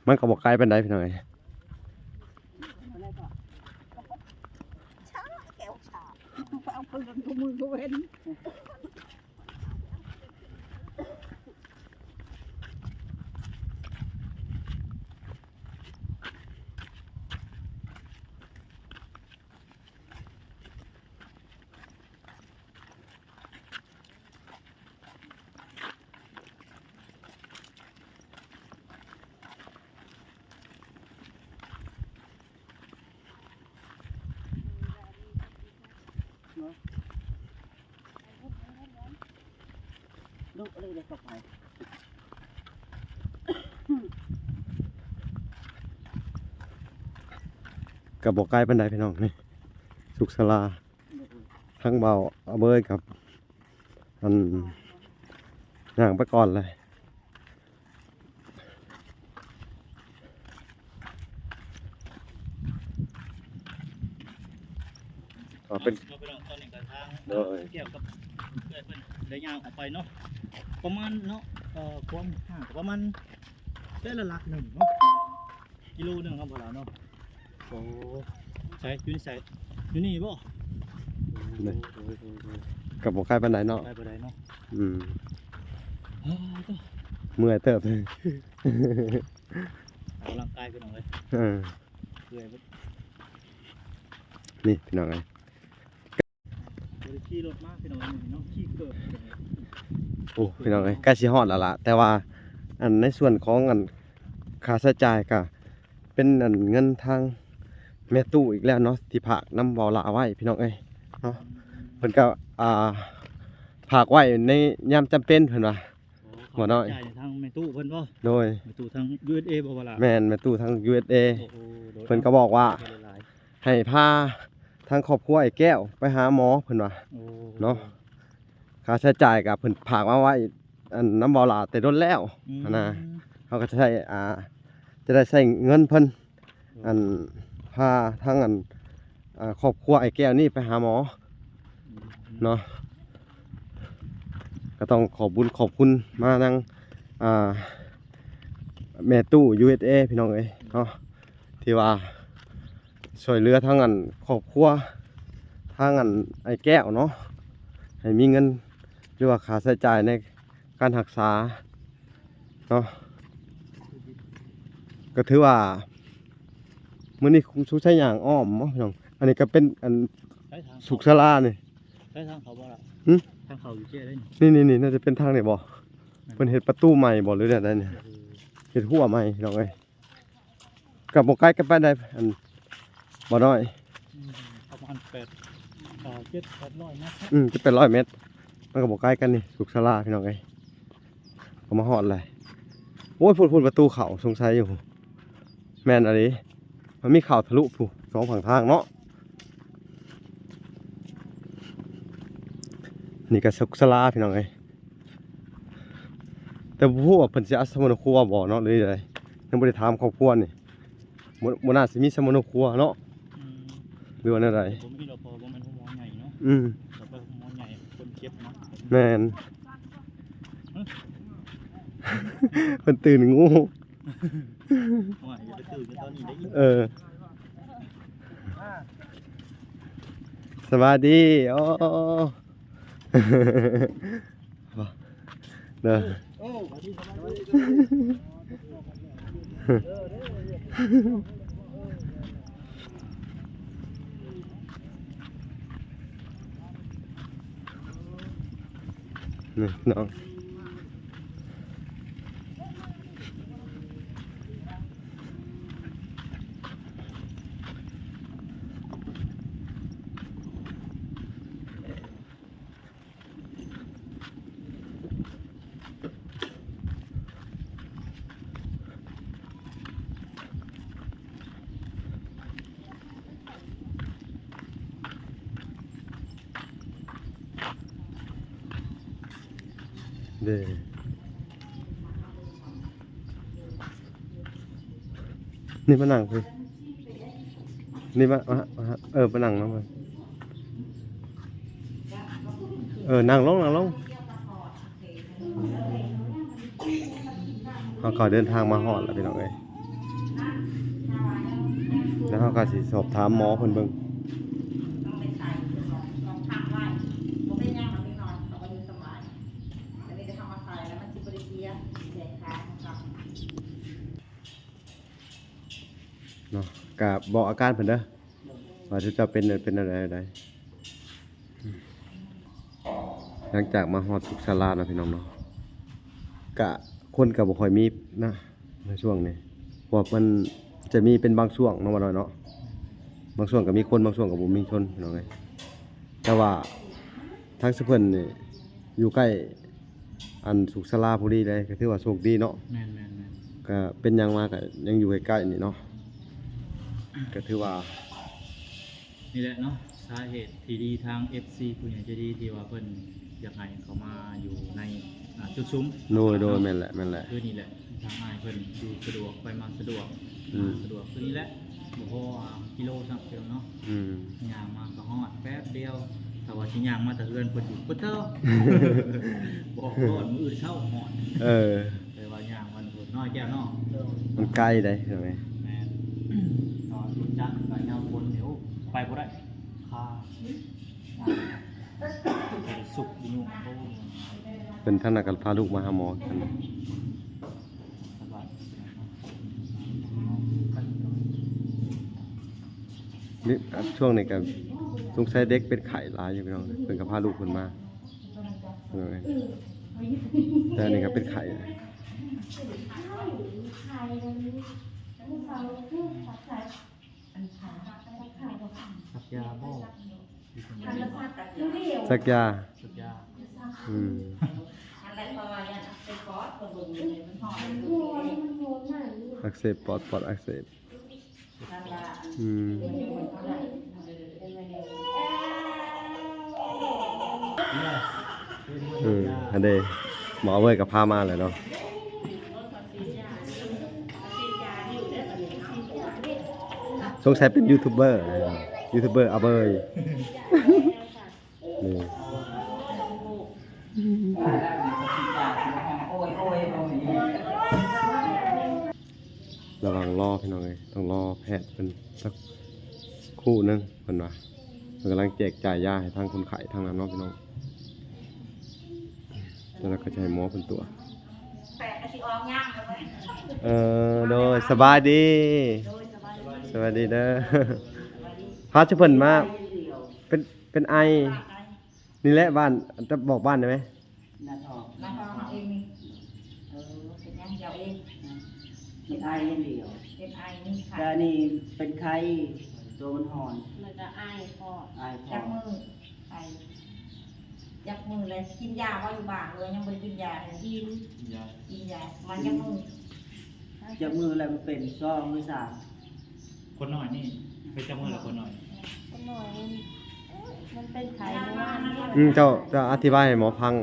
ມັນກໍບໍ່ໄກປານໃດພີ່ນ້ອງເອີຍ. ກະບໍ່ໄກປານໃດພີ່ນ້ອງ. ນີ້ ສຸກສາລາ ທັງເບົາອາເບີຍກັບ ອັນ ຍ່າງໄປກ່ອນເລີຍ. ກໍເປັນ ເນາະ ພີ່ນ້ອງ ຕອນນີ້ກໍທາງ ໂດຍ ກ່ຽວກັບເອື້ອຍເພິ່ນໄດ້ຍ່າງອອກໄປເນາະ ປະມານເນາະ ເອີ ຄວາມຫ່າງປະມານແຕ່ລະຫຼັກໜຶ່ງເນາະ ກິໂລໜຶ່ງເນາະ ບໍ່ຫຼາຍເນາະ. ໂອ້ ໃສ ຢູ່ໃສ ຢູ່ນີ້ບໍ່? ໂດຍ ໂດຍ ໂດຍ ໂດຍ ກໍບໍ່ໄກປານໃດເນາະ ໄກປານໃດເນາະ. ອືມ ເອີ ເມື່ອຍເຕີບ ອອກກຳລັງກາຍພີ່ນ້ອງເອີຍ. ເອີ ເມື່ອຍເບິດ ນີ້ພີ່ນ້ອງເອີຍ. ບໍ່ໄດ້ຂີ່ລົດມາພີ່ນ້ອງເອີຍ ເນາະ ຂີ່ເກີບ. ໂອ້ ພີ່ນ້ອງເອີຍ ໃກ້ຊິຮອດແລ້ວລະ ແຕ່ວ່າ ອັນ ໃນສ່ວນຂອງ ອັນ ຄ່າໃຊ້ຈ່າຍກະເປັນ ອັນ ເງິນທາງແມ່ຕູ້ອີກແລ້ວເນາະ ທີ່ຝາກນຳເບົາຫຼ້າໄວ້ພີ່ນ້ອງເອີຍເນາະ. ເພິ່ນກະ ອ່າ ຝາກໄວ້ໃນຍາມຈຳເປັນເພິ່ນວ່າ. ບໍ່ນ້ອຍ ຈ່າຍທາງແມ່ຕູ້ເພິ່ນບໍ່? ໂດຍ ແມ່ຕູ້ທາງ ຢູເອັສເອ ບໍ່ວ່າລະ? ແມ່ນ ແມ່ຕູ້ທາງ ຢູເອັສເອ. ໂອ້ໂຫ ໂດຍ ເພິ່ນກໍບອກວ່າ ເອົາ ໃຫ້ພາທາງຄອບຄົວອ້າຍແກ້ວໄປຫາໝໍເພິ່ນວ່າ. ໂອ້ ເນາະ ຄ່າໃຊ້ຈ່າຍກໍເພິ່ນຝາກມາໄວ້ ອັນ ນຳເບົາຫຼ້າແຕ່ດົນແລ້ວ. ອືມ ຫັ້ນນະ ເຮົາກໍຈະໄດ້ ອ່າ ຈະໄດ້ໃຊ້ເງິນເພິ່ນ ໂດຍ ອັນ ພາທາງ ອັນ ອ່າ ຄອບຄົວອ້າຍແກ້ວນີ້ໄປຫາໝໍ ອືມ ເນາະ. ກໍຕ້ອງຂອບບຸນຂອບຄຸນມານາງ ອ່າ ແມ່ຕູ້ ຢູເອັສເອ ພີ່ນ້ອງເອີຍເນາະ ທີ່ວ່າຊ່ວຍເຫຼືອທາງ ອັນ ຄອບຄົວທາງ ອັນ ອ້າຍແກ້ວເນາະ ໃຫ້ມີເງິນ ຫຼືວ່າຄ່າໃຊ້ຈ່າຍໃນ ການຮັກສາເນາະ. ກໍຖືວ່າມື້ນີ້ຄົງສົງໄສຍ່າງອ້ອມເນາະພີ່ນ້ອງ. ອັນນີ້ກໍເປັນ ອັນ ໃຊ້ທາງ ສຸກສາລານີ້ ໃຊ້ທາງເຂົ້າບໍ່ລະ? ຫຶ? ທາງເຂົ້າຢູ່ເຈ້ໄດ໋ນີ້. ນີ້ໆໆ ໜ້າຈະເປັນທາງນີ້ບໍ່? ແມ່ນ ເພິ່ນເຮັດປະຕູໃໝ່ບໍ່ ຫຼືແນວໃດນີ້? ເອີ ເຮັດຮົ້ວໃໝ່ພີ່ນ້ອງເອີຍ. ກໍບໍ່ໄກກັນປານໃດ ອັນ ບໍ່ນ້ອຍ ອືມ ປະມານແປດ ເອີ ເຈັດແປດຮ້ອຍແມັດເນາະ. ອືມ ເຈັດແປດຮ້ອຍແມັດ ມັນກໍບໍ່ໄກກັນນີ້ ສຸກສາລາພີ່ນ້ອງເອີຍ. ກໍມາຮອດແລ້ວ. ໂອ້ຍ ພຸ້ນໆ ປະຕູເຂົ້າ ສົງໄສຢູ່. ແມ່ນອີ່ຫຼີ ມັນມີເຂົ້າທະລຸພຸ້ນ ສອງຝັ່ງທາງເນາະ. ນີ້ກໍສຸກສາລາພີ່ນ້ອງເອີຍ. ແຕ່ບໍ່ຮູ້ວ່າເພິ່ນຊິເອົາສຳມະໂນຄົວບໍ່ເນາະ ຫຼືໃດ. ຍັງບໍ່ໄດ້ຖາມຄອບຄົວນີ້ ບໍ່ ບໍ່ໜ້າຊິມີສຳມະໂນຄົວເນາະ ອືມ ຫຼືວ່າແນວໃດ? ບໍ່ມີດອກ ເພາະວ່າບໍ່ແມ່ນໂຮງໝໍໃຫຍ່ເນາະ ອືມ ຕໍ່ໄປໂຮງໝໍໃຫຍ່ຄົນເຈັບເນາະ ແມ່ນ ເພິ່ນຕື່ນງູ ໂອ້ຍ ຢ່າໄປຕື່ນກັນຕອນນີ້ໄດ້ອີກ ເອີ ສະບາຍດີ ໂອ້ ເດີ ນີ້ພີ່ນ້ອງ ເດ້ ນີ້ມານັ່ງພີ້ ນີ້ມາ ມາ ມາ ເອີ ມານັ່ງນຳ ເອີ ນັ່ງລົງ ນັ່ງລົງ. ເຮົາກໍເດີນທາງມາຮອດແລ້ວພີ່ນ້ອງເອີຍ ແລ້ວເຮົາກໍຊິສອບຖາມໝໍເພິ່ນເບິ່ງ ເນາະ ກະບອກອາການເພິ່ນເດີ ວ່າເຈົ້າເປັນ ເປັນແນວໃດໃດ. ຫຼັງຈາກມາຮອດສຸກສາລາເນາະພີ່ນ້ອງເນາະ ກະຄົນກະບໍ່ຄ່ອຍມີນະ ໃນຊ່ວງນີ້ ເພາະວ່າມັນຈະມີເປັນບາງຊ່ວງເນາະ ວ່າໜ້ອຍເນາະ ບາງຊ່ວງກະມີຄົນ ບາງຊ່ວງກະບໍ່ມີຄົນພີ່ນ້ອງເອີຍ ແຕ່ວ່າທາງຊຸມເພິ່ນນີ້ຢູ່ໃກ້ ອັນສຸກສາລາພໍດີເລີຍ ກໍຖືວ່າໂຊກດີເນາະ ແມ່ນໆໆ ກໍເປັນຫຍັງມາກໍຍັງຢູ່ໃກ້ໆນີ້ເນາະ ກໍຖືວ່າ ນີ້ແຫຼະເນາະ ສາເຫດທີ່ດີທາງເອັຟຊີຜູ້ໃຫຍ່ໃຈດີທີ່ວ່າເພິ່ນຢາກໃຫ້ເຂົ້າມາຢູ່ໃນ ອ່າ ຈຸດຊຸມ ໂດຍໆ ແມ່ນແຫຼະ ແມ່ນແຫຼະ ຄືນີ້ແຫຼະ ທາງອ້າຍເພິ່ນຢູ່ສະດວກ ໄປມາສະດວກ ອືມ ສະດວກຄືນີ້ແຫຼະ ບໍ່ພໍ ອ່າ ກິໂລຊ້ຳເນາະ ອືມ ຍ່າງມາກໍຮອດແປັບດຽວ ຖ້າວ່າຊິຍ່າງມາແຕ່ເຮືອນເພິ່ນຢູ່ພຸ້ນເດີ ບອກຮອດມື້ອື່ນເຊົ້າຮອດ ເອີ ແຕ່ວ່າຍ່າງມັນພຸ້ນນ້ອຍແກ້ວເນາະ ມັນໄກເດ້ ແມ່ນ ຕອນລົດຈັກກະຍາວຄົນນີ້ ໂອ້ ໄປບໍ່ໄດ້ ຄາ ສຸກຢູ່ ໂອ້ ເພິ່ນທາງນັ້ນກໍພາລູກມາຫາໝໍກັນ ນີ້ ອ່າ ຊ່ວງນີ້ກໍສົງໄສເດັກເປັນໄຂ້ຫຼາຍຢູ່ພີ່ນ້ອງ ເພິ່ນກໍພາລູກເພິ່ນມາ ແຕ່ອັນນີ້ກໍເປັນໄຂ້ ສັກຢາບໍ່? ສັກຢາ ສັກຢາ ອືມ ອັນໃດເພາະວ່າຢ້ານອັກເສບປອດ ເພິ່ນເບິ່ງຢູ່ນີ້ມັນຮ້ອນ ອັກເສບປອດ ປອດອັກເສບ ອືມ ເອີ ຫັ້ນເດ້ ໝໍເວີຍກໍພາມາແລ້ວເນາະ ສົງໄສເປັນຢູທູບເບີ ຢູທູບເບີອາເບີຍ ນີ້ ລະຫວ່າງລໍພີ່ນ້ອງເອີຍ ຕ້ອງລໍແພດເພິ່ນສັກຄູ່ໜຶ່ງເພິ່ນວ່າ ເພິ່ນກຳລັງແຈກຈ່າຍຢາໃຫ້ທາງຄົນໄຂ້ທາງນັ້ນເນາະພີ່ນ້ອງ ແລ້ວກໍຈະໃຫ້ໝໍເພິ່ນຕົວະ ເອີ ໂດຍ ສະບາຍດີ ສະບາຍດີເດີ ພາຊຸມເພິ່ນມາ ເປັນ ເປັນໄອ ນີ້ແຫຼະບ້ານ ຈະບອກບ້ານໄດ້ໄໝ? ນາທອງ ນາທອງເຮົາເອງນີ້ ເອີ ເປັນຫຍັງເຈົ້າເອງ? ເປັນໄອຢ່າງດຽວ ເປັນໄອ ມີໄຂ້ ແຕ່ອັນນີ້ເປັນໄຂ້ ຕົວມັນຮ້ອນ ແລ້ວກໍໄອພໍ້ ໄອພໍ້ ຈັກມື້ ໄອ ຈັກມື້ແລ້ວ ກິນຢາບໍ່ຢູ່ບ້ານ ຫຼືວ່າຍັງບໍ່ໄດ້ກິນຢາເລີຍ? ກິນ ກິນຢາ ກິນຢາ ມາຈັກມື້? ຈັກມື້ແລ້ວມັນເປັນ ສອງ ຫຼື ສາມ? ຄົນນ້ອຍນີ້ໄປຈັກມື້ແລ້ວ ຄົນນ້ອຍ? ຄົນນ້ອຍມັນເປັນໄຂ້ເມື່ອວານນີ້ ອືມ ເຈົ້າ ເຈົ້າອະທິບາຍໃຫ້ໝໍຟັງ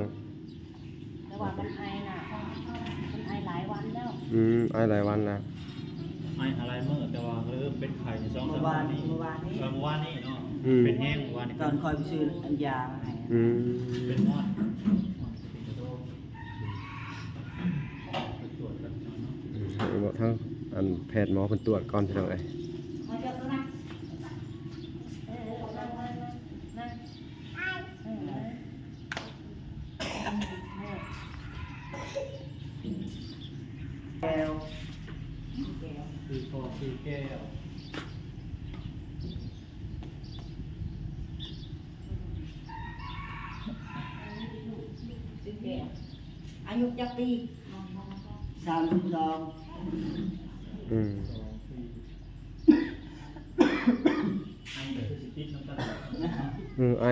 ແຕ່ວ່າມັນໄອນະ ມັນໄອຫຼາຍວັນແລ້ວ ອືມ ໄອຫຼາຍວັນແລ້ວ ໄອຫຼາຍມື້ ແຕ່ວ່າເລີ່ມເປັນໄຂ້ໃນສອງສາມມື້ນີ້ ເມື່ອວານນີ້ ເອີ ເມື່ອວານນີ້ເນາະ ອືມ ເປັນແຮງເມື່ອວານນີ້ ຕອນຂ້ອຍໄປຊື້ອັນຢາມາໃຫ້ ອືມ ເປັນຮອດ ໄປກວດກັນເນາະ ອືມ ເອົາທາງອັນແພດໝໍເພິ່ນກວດກ່ອນ ພີ່ນ້ອງເອີຍ. ແກ້ວ ຊື່ພໍ່ຊື່ແກ້ວ ຊື່ແກ້ວ ອາຍຸຈັກປີ? ສາມສິບສອງ ອືມ ໄອກໍຄືຊິຕິດນຳກັນ ອືມ ໄອ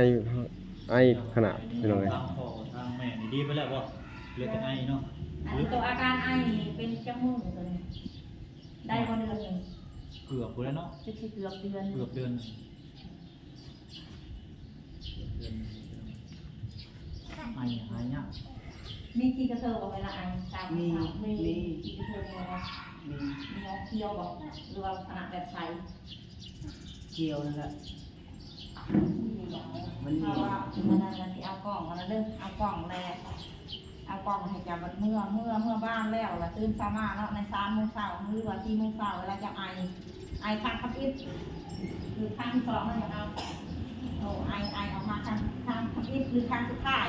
ໄອຂະໜາດ ພີ່ນ້ອງເອີຍ ທາງພໍ່ທາງແມ່ນີ້ດີໄປແລ້ວບໍ່? ເຫຼືອແຕ່ໄອເນາະ ອັນໂຕອາການໄອນີ້ເປັນຈັກມື້ໂຕນີ້? ໄດ້ບໍ່ເດືອນໜຶ່ງ? ເກືອບພຸ້ນແລ້ວເນາະ ຈະຊິເກືອບເດືອນ ເກືອບເດືອນໜຶ່ງ ເດືອນໜຶ່ງ ໄອຫາຍາກ ມີຂີ້ກະເທີບໍ່ເວລາໄອ? ມີ ມີ ມີ ຂີ້ກະເທີມີບໍ່? ມີ ມີອອກຂຽວບໍ່ ຫຼືວ່າລັກສະນະແບບໃສ? ຂຽວນັ້ນແຫຼະ ມັນມີ ເພາະວ່າອັນນັ້ນລະຊິເອົາກ່ອງ ອັນນັ້ນເດີ ເອົາກ່ອງແລ້ວ ເອົາກ່ອງໃຫ້ເຈົ້າ ບັດເມື່ອ ເມື່ອ ເມື່ອບ້ານແລ້ວລະຕື່ນເຊົ້າມາເນາະ ໃນສາມໂມງເຊົ້າ ຫຼືວ່າສີ່ໂມງເຊົ້າ ເວລາເຈົ້າໄອ ໄອຄັ້ງທຳອິດ ຫຼືຄັ້ງທີສອງນັ້ນເນາະ ໂຕໄອ ໄອອອກມາຄັ້ງ ຄັ້ງທຳອິດ ຫຼືຄັ້ງສຸດທ້າຍ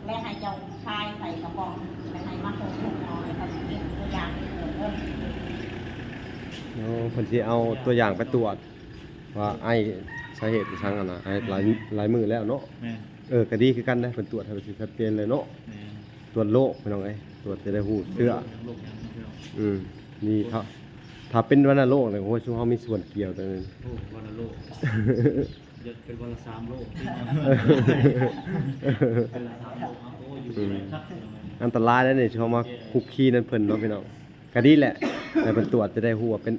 ແລະໃຫ້ເຈົ້າຖ່າຍໃສ່ກະປ໋ອງ ແລະໃຫ້ມາສົ່ງໂຮງໝໍ ແລ້ວກໍຊິເກັບຕົວຢ່າງໄປກວດເດີ. ໂອ້ ເພິ່ນຊິເອົາຕົວຢ່າງໄປກວດ ວ່າໄອສາເຫດອີຫຍັງຫັ້ນນະ ໄອຫຼາຍ ອືມ ຫຼາຍມື້ແລ້ວເນາະ ແມ່ນ ເອີ ກໍດີຄືກັນນະ ເພິ່ນກວດໃຫ້ມັນຊິຊັດເຈນເລີຍເນາະ ແມ່ນ ກວດໂລກ ພີ່ນ້ອງເອີຍ ກວດຈະໄດ້ຮູ້ເຊື້ອ ໂລກຫຍັງເນາະ ພີ່ນ້ອງ ອືມ ນີ້ ຖ້າ ຖ້າເປັນວັນນະໂລກນີ້ ໂອ້ຍ ຊຸມເຮົາມີສ່ວນກ່ຽວແຕ່ນັ້ນ ໂອ້ ວັນນະໂລກ ເປັນວັນລະສາມໂລກ ເປັນລະສາມໂລກ ໂອ້ ຢູ່ ອືມ ໄດ້ຄັກ ອັນຕະລາຍເດ້ນີ້ ເຮົາມາຄຸກຄີນຳເພິ່ນເນາະ ພີ່ນ້ອງ. ກໍດີແຫຼະ ໃຫ້ເພິ່ນກວດຈະໄດ້ຮູ້ວ່າເປັນ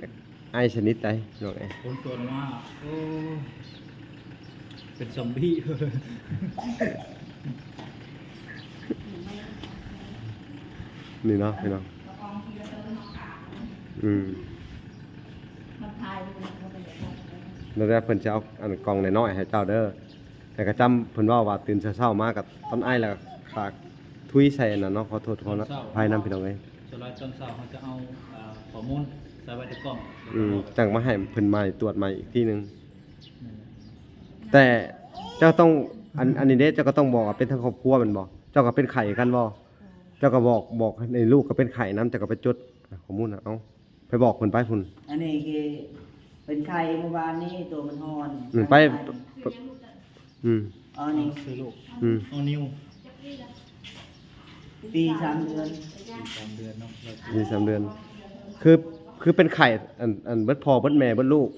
ໄອຊະນິດໃດ ພີ່ນ້ອງເອີຍ ຜົນກວດອອກມາ ໂອ້ ເປັນຊອມບີ ນີ້ເນາະ ພີ່ນ້ອງ ອືມ ແລ້ວເພິ່ນຈະເອົາອັນກ່ອງນ້ອຍໆໃຫ້ເຈົ້າເດີ ແລ້ວກໍຈຳເພິ່ນເວົ້າວ່າຕື່ນເຊົ້າໆມາກໍຕອນໄອແລ້ວກໍ ທຸຍໃສ່ອັນນັ້ນເນາະ ຂໍໂທດຂໍອະໄພນຳ ພີ່ນ້ອງເອີຍ ສ່ວນຫຼາຍຕອນເຊົ້າເຮົາຈະເອົາ ເອີ ຂໍ້ມູນໃສ່ໄວ້ໃນກ່ອງ ອືມ ຈັ່ງມາໃຫ້ເພິ່ນໃໝ່ ກວດໃໝ່ອີກທີໜຶ່ງ ແມ່ນແຫຼະ ແຕ່ເຈົ້າຕ້ອງ ອັນ ອັນນີ້ເດ້ ເຈົ້າກໍຕ້ອງບອກວ່າເປັນທັງຄອບຄົວແມ່ນບໍ່? ເຈົ້າກໍເປັນໄຂ້ຄືກັນບໍ່? ເຈົ້າກໍບອກ ບອກໃຫ້ລູກກໍເປັນໄຂ້ນຳ ເຈົ້າກໍໄປຈົດຂໍ້ມູນ ເອົາ ໄປບອກເພິ່ນໄປພຸ້ນ ອັນນີ້ຄືເປັນໄຂ້ເມື່ອວານນີ້ ຕົວມັນຮ້ອນ ອືມ ໄປ ໄປ ອືມ ອັນນີ້ ອືມ ນ້ອງນິວ ປີສາມເດືອນ ປີສາມເດືອນເນາະ ປີສາມເດືອນ ຄື ຄືເປັນໄຂ້ ອັນ ອັນເບິດພໍ່ເບິດແມ່ເບິດລູກ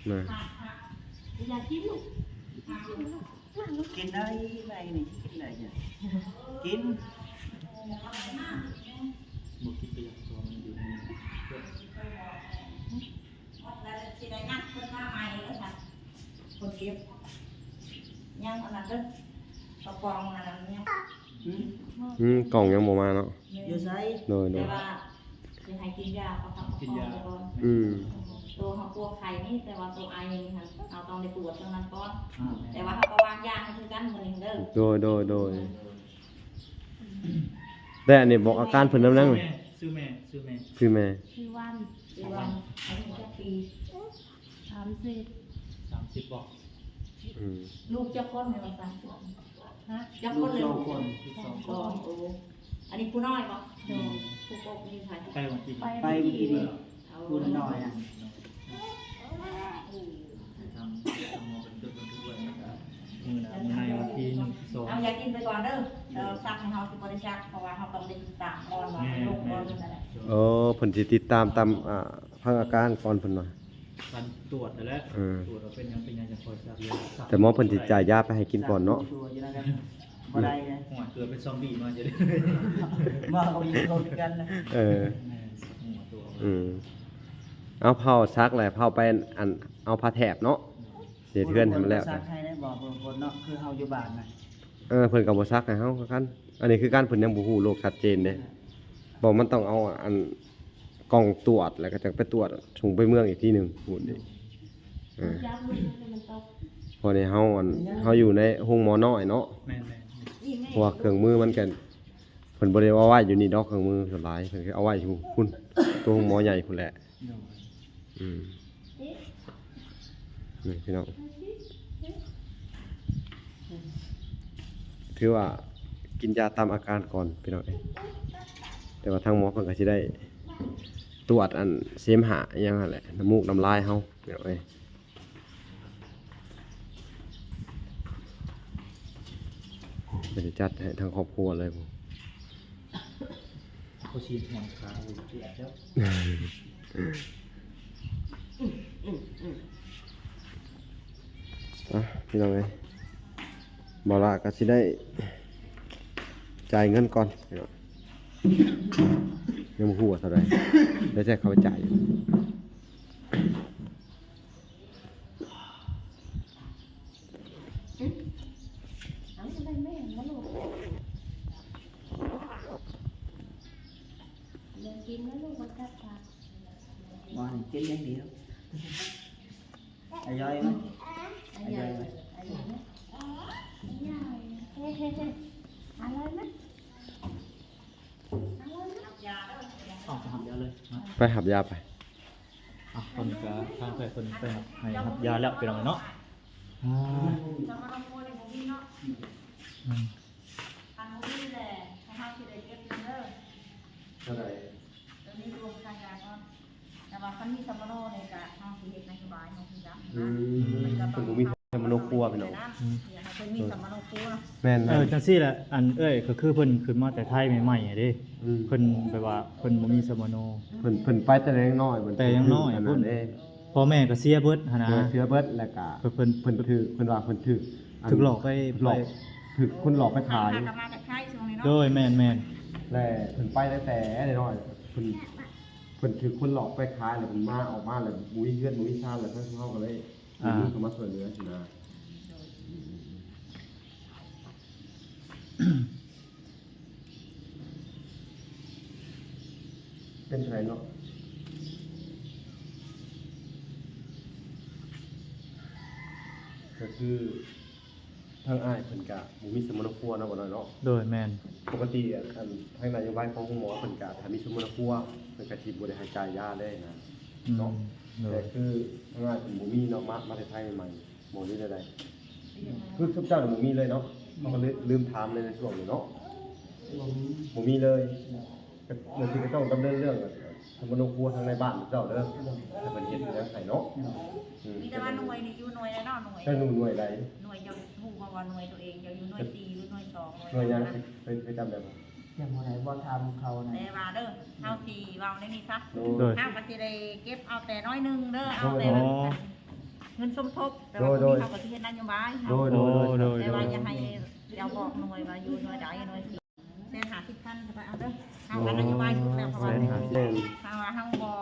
ນະ ກິນໄດ້ໄວນີ້ ກິນໄດ້ ກິນ ບໍ່ກິນກໍຢາກ ເພາະວ່າມັນຢູ່ໃນນີ້ ໝົດແລ້ວ ຊິໄດ້ນັດເພິ່ນມາໃໝ່ວ່າຊັ້ນ ຄົນເກັບ ຍັງອັນນັ້ນເດີ ກະປ໋ອງອັນນັ້ນຍັງ ອືມ ອືມ ກ່ອງຍັງບໍ່ມາເນາະ ຢູ່ໃສ? ໂດຍ ໂດຍ ແຕ່ວ່າ ຊິໃຫ້ກິນຢາປະຄັບປະຄອງໄປກ່ອນ ອືມ ໂຕເຮົາປົວໄຂ້ນີ້ ແຕ່ວ່າໂຕໄອນີ້ຫັ້ນ ເຮົາຕ້ອງໄດ້ກວດຕົງນັ້ນກ່ອນ ອືມ ແຕ່ວ່າເຮົາກໍວາງຢາໃຫ້ຄືກັນມື້ນີ້ເດີ ໂດຍ ໂດຍ ໂດຍ ແຕ່ອັນນີ້ບອກອາການເພິ່ນນຳນາງ ຊື່ແມ່ ຊື່ແມ່ ຊື່ແມ່ ຊື່ວັນ ຊື່ວັນ ອາຍຸຈັກປີ? ສາມສິບ ສາມສິບບໍ່? ອືມ ລູກຈັກຄົນແມ່ນວ່າສາມສິບ ຮະ? ຈັກຄົນເລີຍ? ສອງຄົນ ສອງຄົນ ໂອ້ ອັນນີ້ຜູ້ນ້ອຍບໍ່? ໂດຍ ຜູ້ປົກນີ້ໃຜ? ໄປວັນທີ ໄປວັນທີນີ້ ຜູ້ນ້ອຍນະ ທາງ ທາງໝໍເພິ່ນຈົດບັນທຶກໄວ້ ມື້ໜ້າ ມື້ໃນວັນທີໜຶ່ງ ທີສອງ ເອົາຢາກິນໄປກ່ອນເດີ ເອີ ສັກໃຫ້ເຮົາຊິບໍ່ໄດ້ສັກ ເພາະວ່າເຮົາຕ້ອງໄດ້ຕິດຕາມກ່ອນວ່າ ແມ່ນ ເປັນໂລກບໍ່ ແມ່ນ ຫຼື ແນວໃດ ໂອ້ ເພິ່ນຊິຕິດຕາມຕາມ ອ່າ ຟັງອາການກ່ອນເພິ່ນວ່າ ການກວດຫັ້ນແຫຼະ ເອີ ກວດວ່າເປັນຫຍັງ ເປັນຫຍັງ ຈັ່ງຄ່ອຍສັກຢາ ແຕ່ໝໍເພິ່ນຊິຈ່າຍຢາໄປໃຫ້ກິນກ່ອນເນາະ ບໍ່ໄດ້ເດ້ ໂອ້ຍ ເກີດເປັນຊອມບີມາຈະໄດ້ ໝໍກໍມີໂທດຄືກັນນະ ເອີ ແມ່ນ ສັກຫົວຕົວ ອືມ ເອົາ ເຜົາສັກແລ້ວ ເຜົາໄປ ອັນ ເອົາຜ້າແຖບເນາະ ເຮັດເຮືອນໃຫ້ມັນແລ້ວ ບໍ່ສັກໃຫ້ໄດ້ບໍ່ ບາງຄົນເນາະ ຄືເຮົາຢູ່ບ້ານນະ ເອີ ເພິ່ນກໍບໍ່ສັກໃຫ້ເຮົາຄືກັນ ອັນນີ້ຄືກັນ ເພິ່ນຍັງບໍ່ຮູ້ໂລກຊັດເຈນເດ້ ບໍ່ ມັນຕ້ອງເອົາອັນ ກ່ອງຕວດ ແລ້ວກໍຈັ່ງໄປຕວດສົ່ງໄປເມືອງອີກທີໜຶ່ງພຸ້ນເດ້. ເອີ ພໍນີ້ເຮົາ ອັນ ເຮົາຢູ່ໃນໂຮງໝໍນ້ອຍເນາະ ແມ່ນໆ ເພາະວ່າເຄື່ອງມືມັນກໍ ເພິ່ນບໍ່ໄດ້ເອົາໄວ້ຢູ່ນີ້ດອກ ເຄື່ອງມືສ່ວນຫຼາຍເພິ່ນກໍເອົາໄວ້ຢູ່ພຸ້ນ ຕົວໂຮງໝໍໃຫຍ່ພຸ້ນແຫຼະ. ໂດຍ ອືມ ນີ້ພີ່ນ້ອງ ຖືວ່າກິນຢາຕາມອາການກ່ອນພີ່ນ້ອງເອີຍ. ແຕ່ວ່າທາງໝໍເພິ່ນກໍຊິໄດ້ຕວດອັນເສມຫະອີ່ຫຍັງຫັ້ນແຫຼະ ນ້ຳມູກນ້ຳລາຍເຮົາພີ່ນ້ອງເອີຍ. ເພິ່ນຈັດໃຫ້ທັງຄອບຄົວເລີຍ ຜູ້ຊີ້ແຮງຂາຢູ່ທີ່ແອບເດີ. ອ່ະ ພີ່ນ້ອງເອີຍ ບ່າວຫຼ້າກໍຊິໄດ້ຈ່າຍເງິນກ່ອນພີ່ນ້ອງ. ຍັງບໍ່ຮູ້ວ່າເທົ່າໃດ ແລ້ວແຕ່ເຂົາໄປຈ່າຍຢູ່. ບໍ່ໃຫ້ກິນຢ່າງດຽວ ອະຍ້ອຍໄໝ? ອະຍ້ອຍໄໝ? ອະຍ້ອຍໄໝ? ອະຍ້ອຍໄໝ? ອະຍ້ອຍໄໝ? ອອກໄປຮັບຢາເລີຍ ໄປຮັບຢາໄປ. ອ່ະ ເພິ່ນກະ ທາງແພດເພິ່ນໄປຮັບ ໃຫ້ຮັບຢາແລ້ວພີ່ນ້ອງເນາະ. ອ່າ ອືມ ຄັນບໍ່ມີແຫຼະ ເຮົາຊິໄດ້ເກັບເງິນເດີ. ເທົ່າໃດ? ຕົວນີ້ລວມຄ່າຢາກ່ອນ ແຕ່ວ່າຄັນມີສຳມະໂນນີ້ກະ ເຮົາຊິເຮັດນະໂຍບາຍເຮົາຄືກັນນະ. ອືມ ເພິ່ນບໍ່ມີສຳມະໂນຄົວພີ່ນ້ອງ. ອືມ ເພິ່ນມີສຳມະໂນຄົວ. ແມ່ນໆ ເອີ ຈັ່ງຊີ້ແຫຼະ ອັນເອື້ອຍກໍຄືເພິ່ນຂຶ້ນມາແຕ່ໄທໃໝ່ໆເດ້. ອືມ ເພິ່ນແບບວ່າເພິ່ນບໍ່ມີສຳມະໂນ ເພິ່ນ ເພິ່ນໄປແຕ່ຍັງນ້ອຍ ແຕ່ຍັງນ້ອຍພຸ້ນ ພໍ່ແມ່ກໍເສຍເບິດຫັ້ນນະ. ເອີ ເສຍເບິດ ແລ້ວກະເພິ່ນ ເພິ່ນຖືກ ເພິ່ນວ່າເພິ່ນຖືກ ຖືກຫຼອກໄປ ຫຼອກ ຖືກຄົນຫຼອກໄປຂາຍ. ໂດຍ ແມ່ນໆ ແລະເພິ່ນໄປຕັ້ງແຕ່ນ້ອຍ ເພິ່ນ ເພິ່ນຖືກຄົນຫຼອກໄປຂາຍ ແລ້ວເພິ່ນມາ ອອກມາແລ້ວບໍ່ມີເຮືອນບໍ່ມີຊານ ແລ້ວທາງເຮົາກໍເລີຍ ອ່າ ມີເງິນເຂົ້າມາຊ່ວຍເຫຼືອຊີ້ນະ. ເປັນເທົ່າໃດເນາະ? ກໍຄືທາງອ້າຍເພິ່ນກະບໍ່ມີສຳມະໂນຄົວເນາະ ບໍ່ນ້ອຍເນາະ. ໂດຍ ແມ່ນ. ປົກກະຕິ ອັນ ທາງນະໂຍບາຍຂອງໂຮງໝໍເພິ່ນກະ ຖ້າມີສຳມະໂນຄົວ ເພິ່ນກະຊິບໍ່ໄດ້ໃຫ້ຈ່າຍຢາເລີຍນະ ອືມ ເນາະ. ໂດຍ ແຕ່ຄືທາງອ້າຍເພິ່ນບໍ່ມີເນາະ ມາ ມາແຕ່ໄທໃໝ່ໆ ບໍ່ ຫຼືແນວໃດ? ຄືຊຸມເຈົ້ານີ້ບໍ່ມີເລີຍເນາະ? ເຮົາກໍເລີຍລືມຖາມໃນ ໃນຊ່ວງນີ້ເນາະ ບໍ່ມີ ບໍ່ມີເລີຍ. ໂດຍ ກໍ ໂດຍທີ່ກໍຕ້ອງດຳເນີນເລື່ອງສຳມະໂນຄົວທາງໃນບ້ານເຈົ້າເດີ ໂດຍ ໃຫ້ເພິ່ນເຮັດເຮັດຫຍັງໃຫ້ເນາະ. ໂດຍ ອືມ ມີແຕ່ວ່າໜ່ວຍນີ້ຢູ່ໜ່ວຍໃດເນາະ? ໜ່ວຍ ເຈົ້າໜ່ວຍ ໜ່ວຍໃດ? ໜ່ວຍ ເຈົ້າຮູ້ບໍ່ວ່າໜ່ວຍຕົວເອງ ເຈົ້າຢູ່ໜ່ວຍສີ່ ຢູ່ໜ່ວຍສອງ ໜ່ວຍຫຍັງ? ເຄີຍ ເຄີຍຈຳໄດ້ບໍ່? ຈຳບໍ່ໄດ້ ບໍ່ຖາມເຂົານະ. ແຕ່ວ່າເດີ ເຮົາຊິເວົ້າໃນນີ້ຊະ. ໂດຍ ໂດຍ ເຮົາກໍຊິໄດ້ເກັບເອົາແຕ່ໜ້ອຍໜຶ່ງເດີ ເອົາແຕ່ ໂດຍ ເງິນສົມທົບ ແຕ່ວ່າ ໂດຍ ໂດຍ ເຮົາກໍຊິເຮັດນະໂຍບາຍ ໂດຍ ໂດຍ ໂດຍ ແຕ່ວ່າຢ່າໃຫ້ເຈົ້າບອກໜ່ວຍວ່າຢູ່ໜ່ວຍໃດ ໜ່ວຍສີ່ ແສນຫ້າສິບພັນ ເອົາໄປເອົາເດີ. ເຮົາກໍນະໂຍບາຍຢູ່ແລ້ວ ເພາະວ່າ ແສນຫ້າສິບ ເພາະວ່າເຮົາບໍ່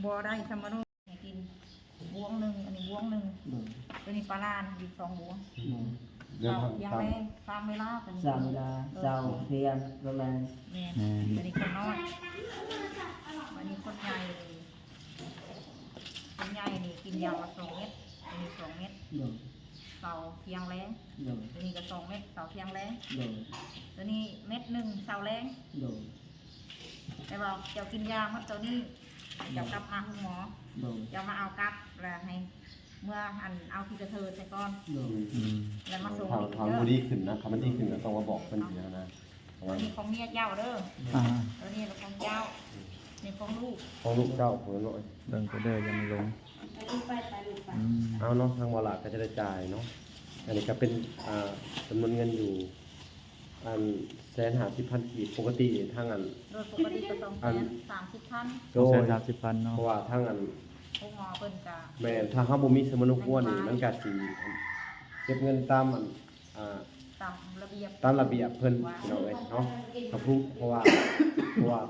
ບໍ່ໄດ້ສຳມະໂນ ໃຫ້ກິນບວງໜຶ່ງ ອັນນີ້ບວງໜຶ່ງ. ໂດຍ ຕົວນີ້ປາລານອີກສອງບວງ. ໂດຍ ເຂົ້າຢ່າງແລງສາມເວລາ ສາມເວລາ ເຊົ້າ ທ່ຽງ ແລງ. ແມ່ນ ແມ່ນ ອັນນີ້ຄົນນ້ອຍ ອັນນີ້ຄົນໃຫຍ່ ຄົນໃຫຍ່ນີ້ກິນຢ່າງລະສອງເມັດ ອັນນີ້ສອງເມັດ. ໂດຍ ເຊົ້າທ່ຽງແລງ. ໂດຍ ຕົວນີ້ກໍສອງເມັດ ເຊົ້າທ່ຽງແລງ. ໂດຍ ຕົວນີ້ເມັດໜຶ່ງ ເຊົ້າແລງ. ໂດຍ ແຕ່ວ່າເຈົ້າກິນຢາໝົດໂຕນີ້ ເຈົ້າກັບມາໂຮງໝໍ. ໂດຍ ເຈົ້າມາເອົາກັບ ແລ້ວໃຫ້ເມືອ ອັນ ເອົາຂີ້ກະເທີໃສ່ກ່ອນ. ໂດຍ ອືມ ແລ້ວມາສົ່ງ ຖ້າ ຖ້າບໍ່ດີຂຶ້ນນະ ຖ້າມັນດີຂຶ້ນກໍຕ້ອງມາບອກເພິ່ນອີກນະ. ອັນນີ້ຂອງເມຍເຈົ້າເດີ. ອ່າ ຕົວນີ້ຂອງເຈົ້າ. ນີ້ຂອງລູກ ຂອງລູກເຈົ້າ ຂອງນ້ອຍ. ເບິ່ງກໍເດີ ຢ່າມັນລົງ. ໄປລູກໄປ ໄປລູກໄປ. ອືມ ເອົາເນາະ ທາງໝໍຫຼ້າກໍຈະໄດ້ຈ່າຍເນາະ. ອັນນີ້ກໍເປັນ ອ່າ ຈຳນວນເງິນຢູ່ ອັນ ແສນຫ້າສິບພັນກີບ. ປົກກະຕິທາງ ອັນ ໂດຍປົກກະຕິກໍຕ້ອງ ອັນ ສາມສິບພັນ. ໂດຍ ສອງແສນສາມສິບພັນເນາະ. ເພາະວ່າທາງ ອັນ ໂຮງໝໍເພິ່ນກະ ແມ່ນ ຖ້າເຮົາບໍ່ມີສຳມະໂນຄົວນີ້ ມັນກະຊິເກັບເງິນຕາມ ອັນ ອ່າ ຕາມລະບຽບ ຕາມລະບຽບເພິ່ນ ວ່າ ພີ່ນ້ອງເອີຍເນາະ. ກໍຄື ເພາະວ່າ ເພາະວ່າ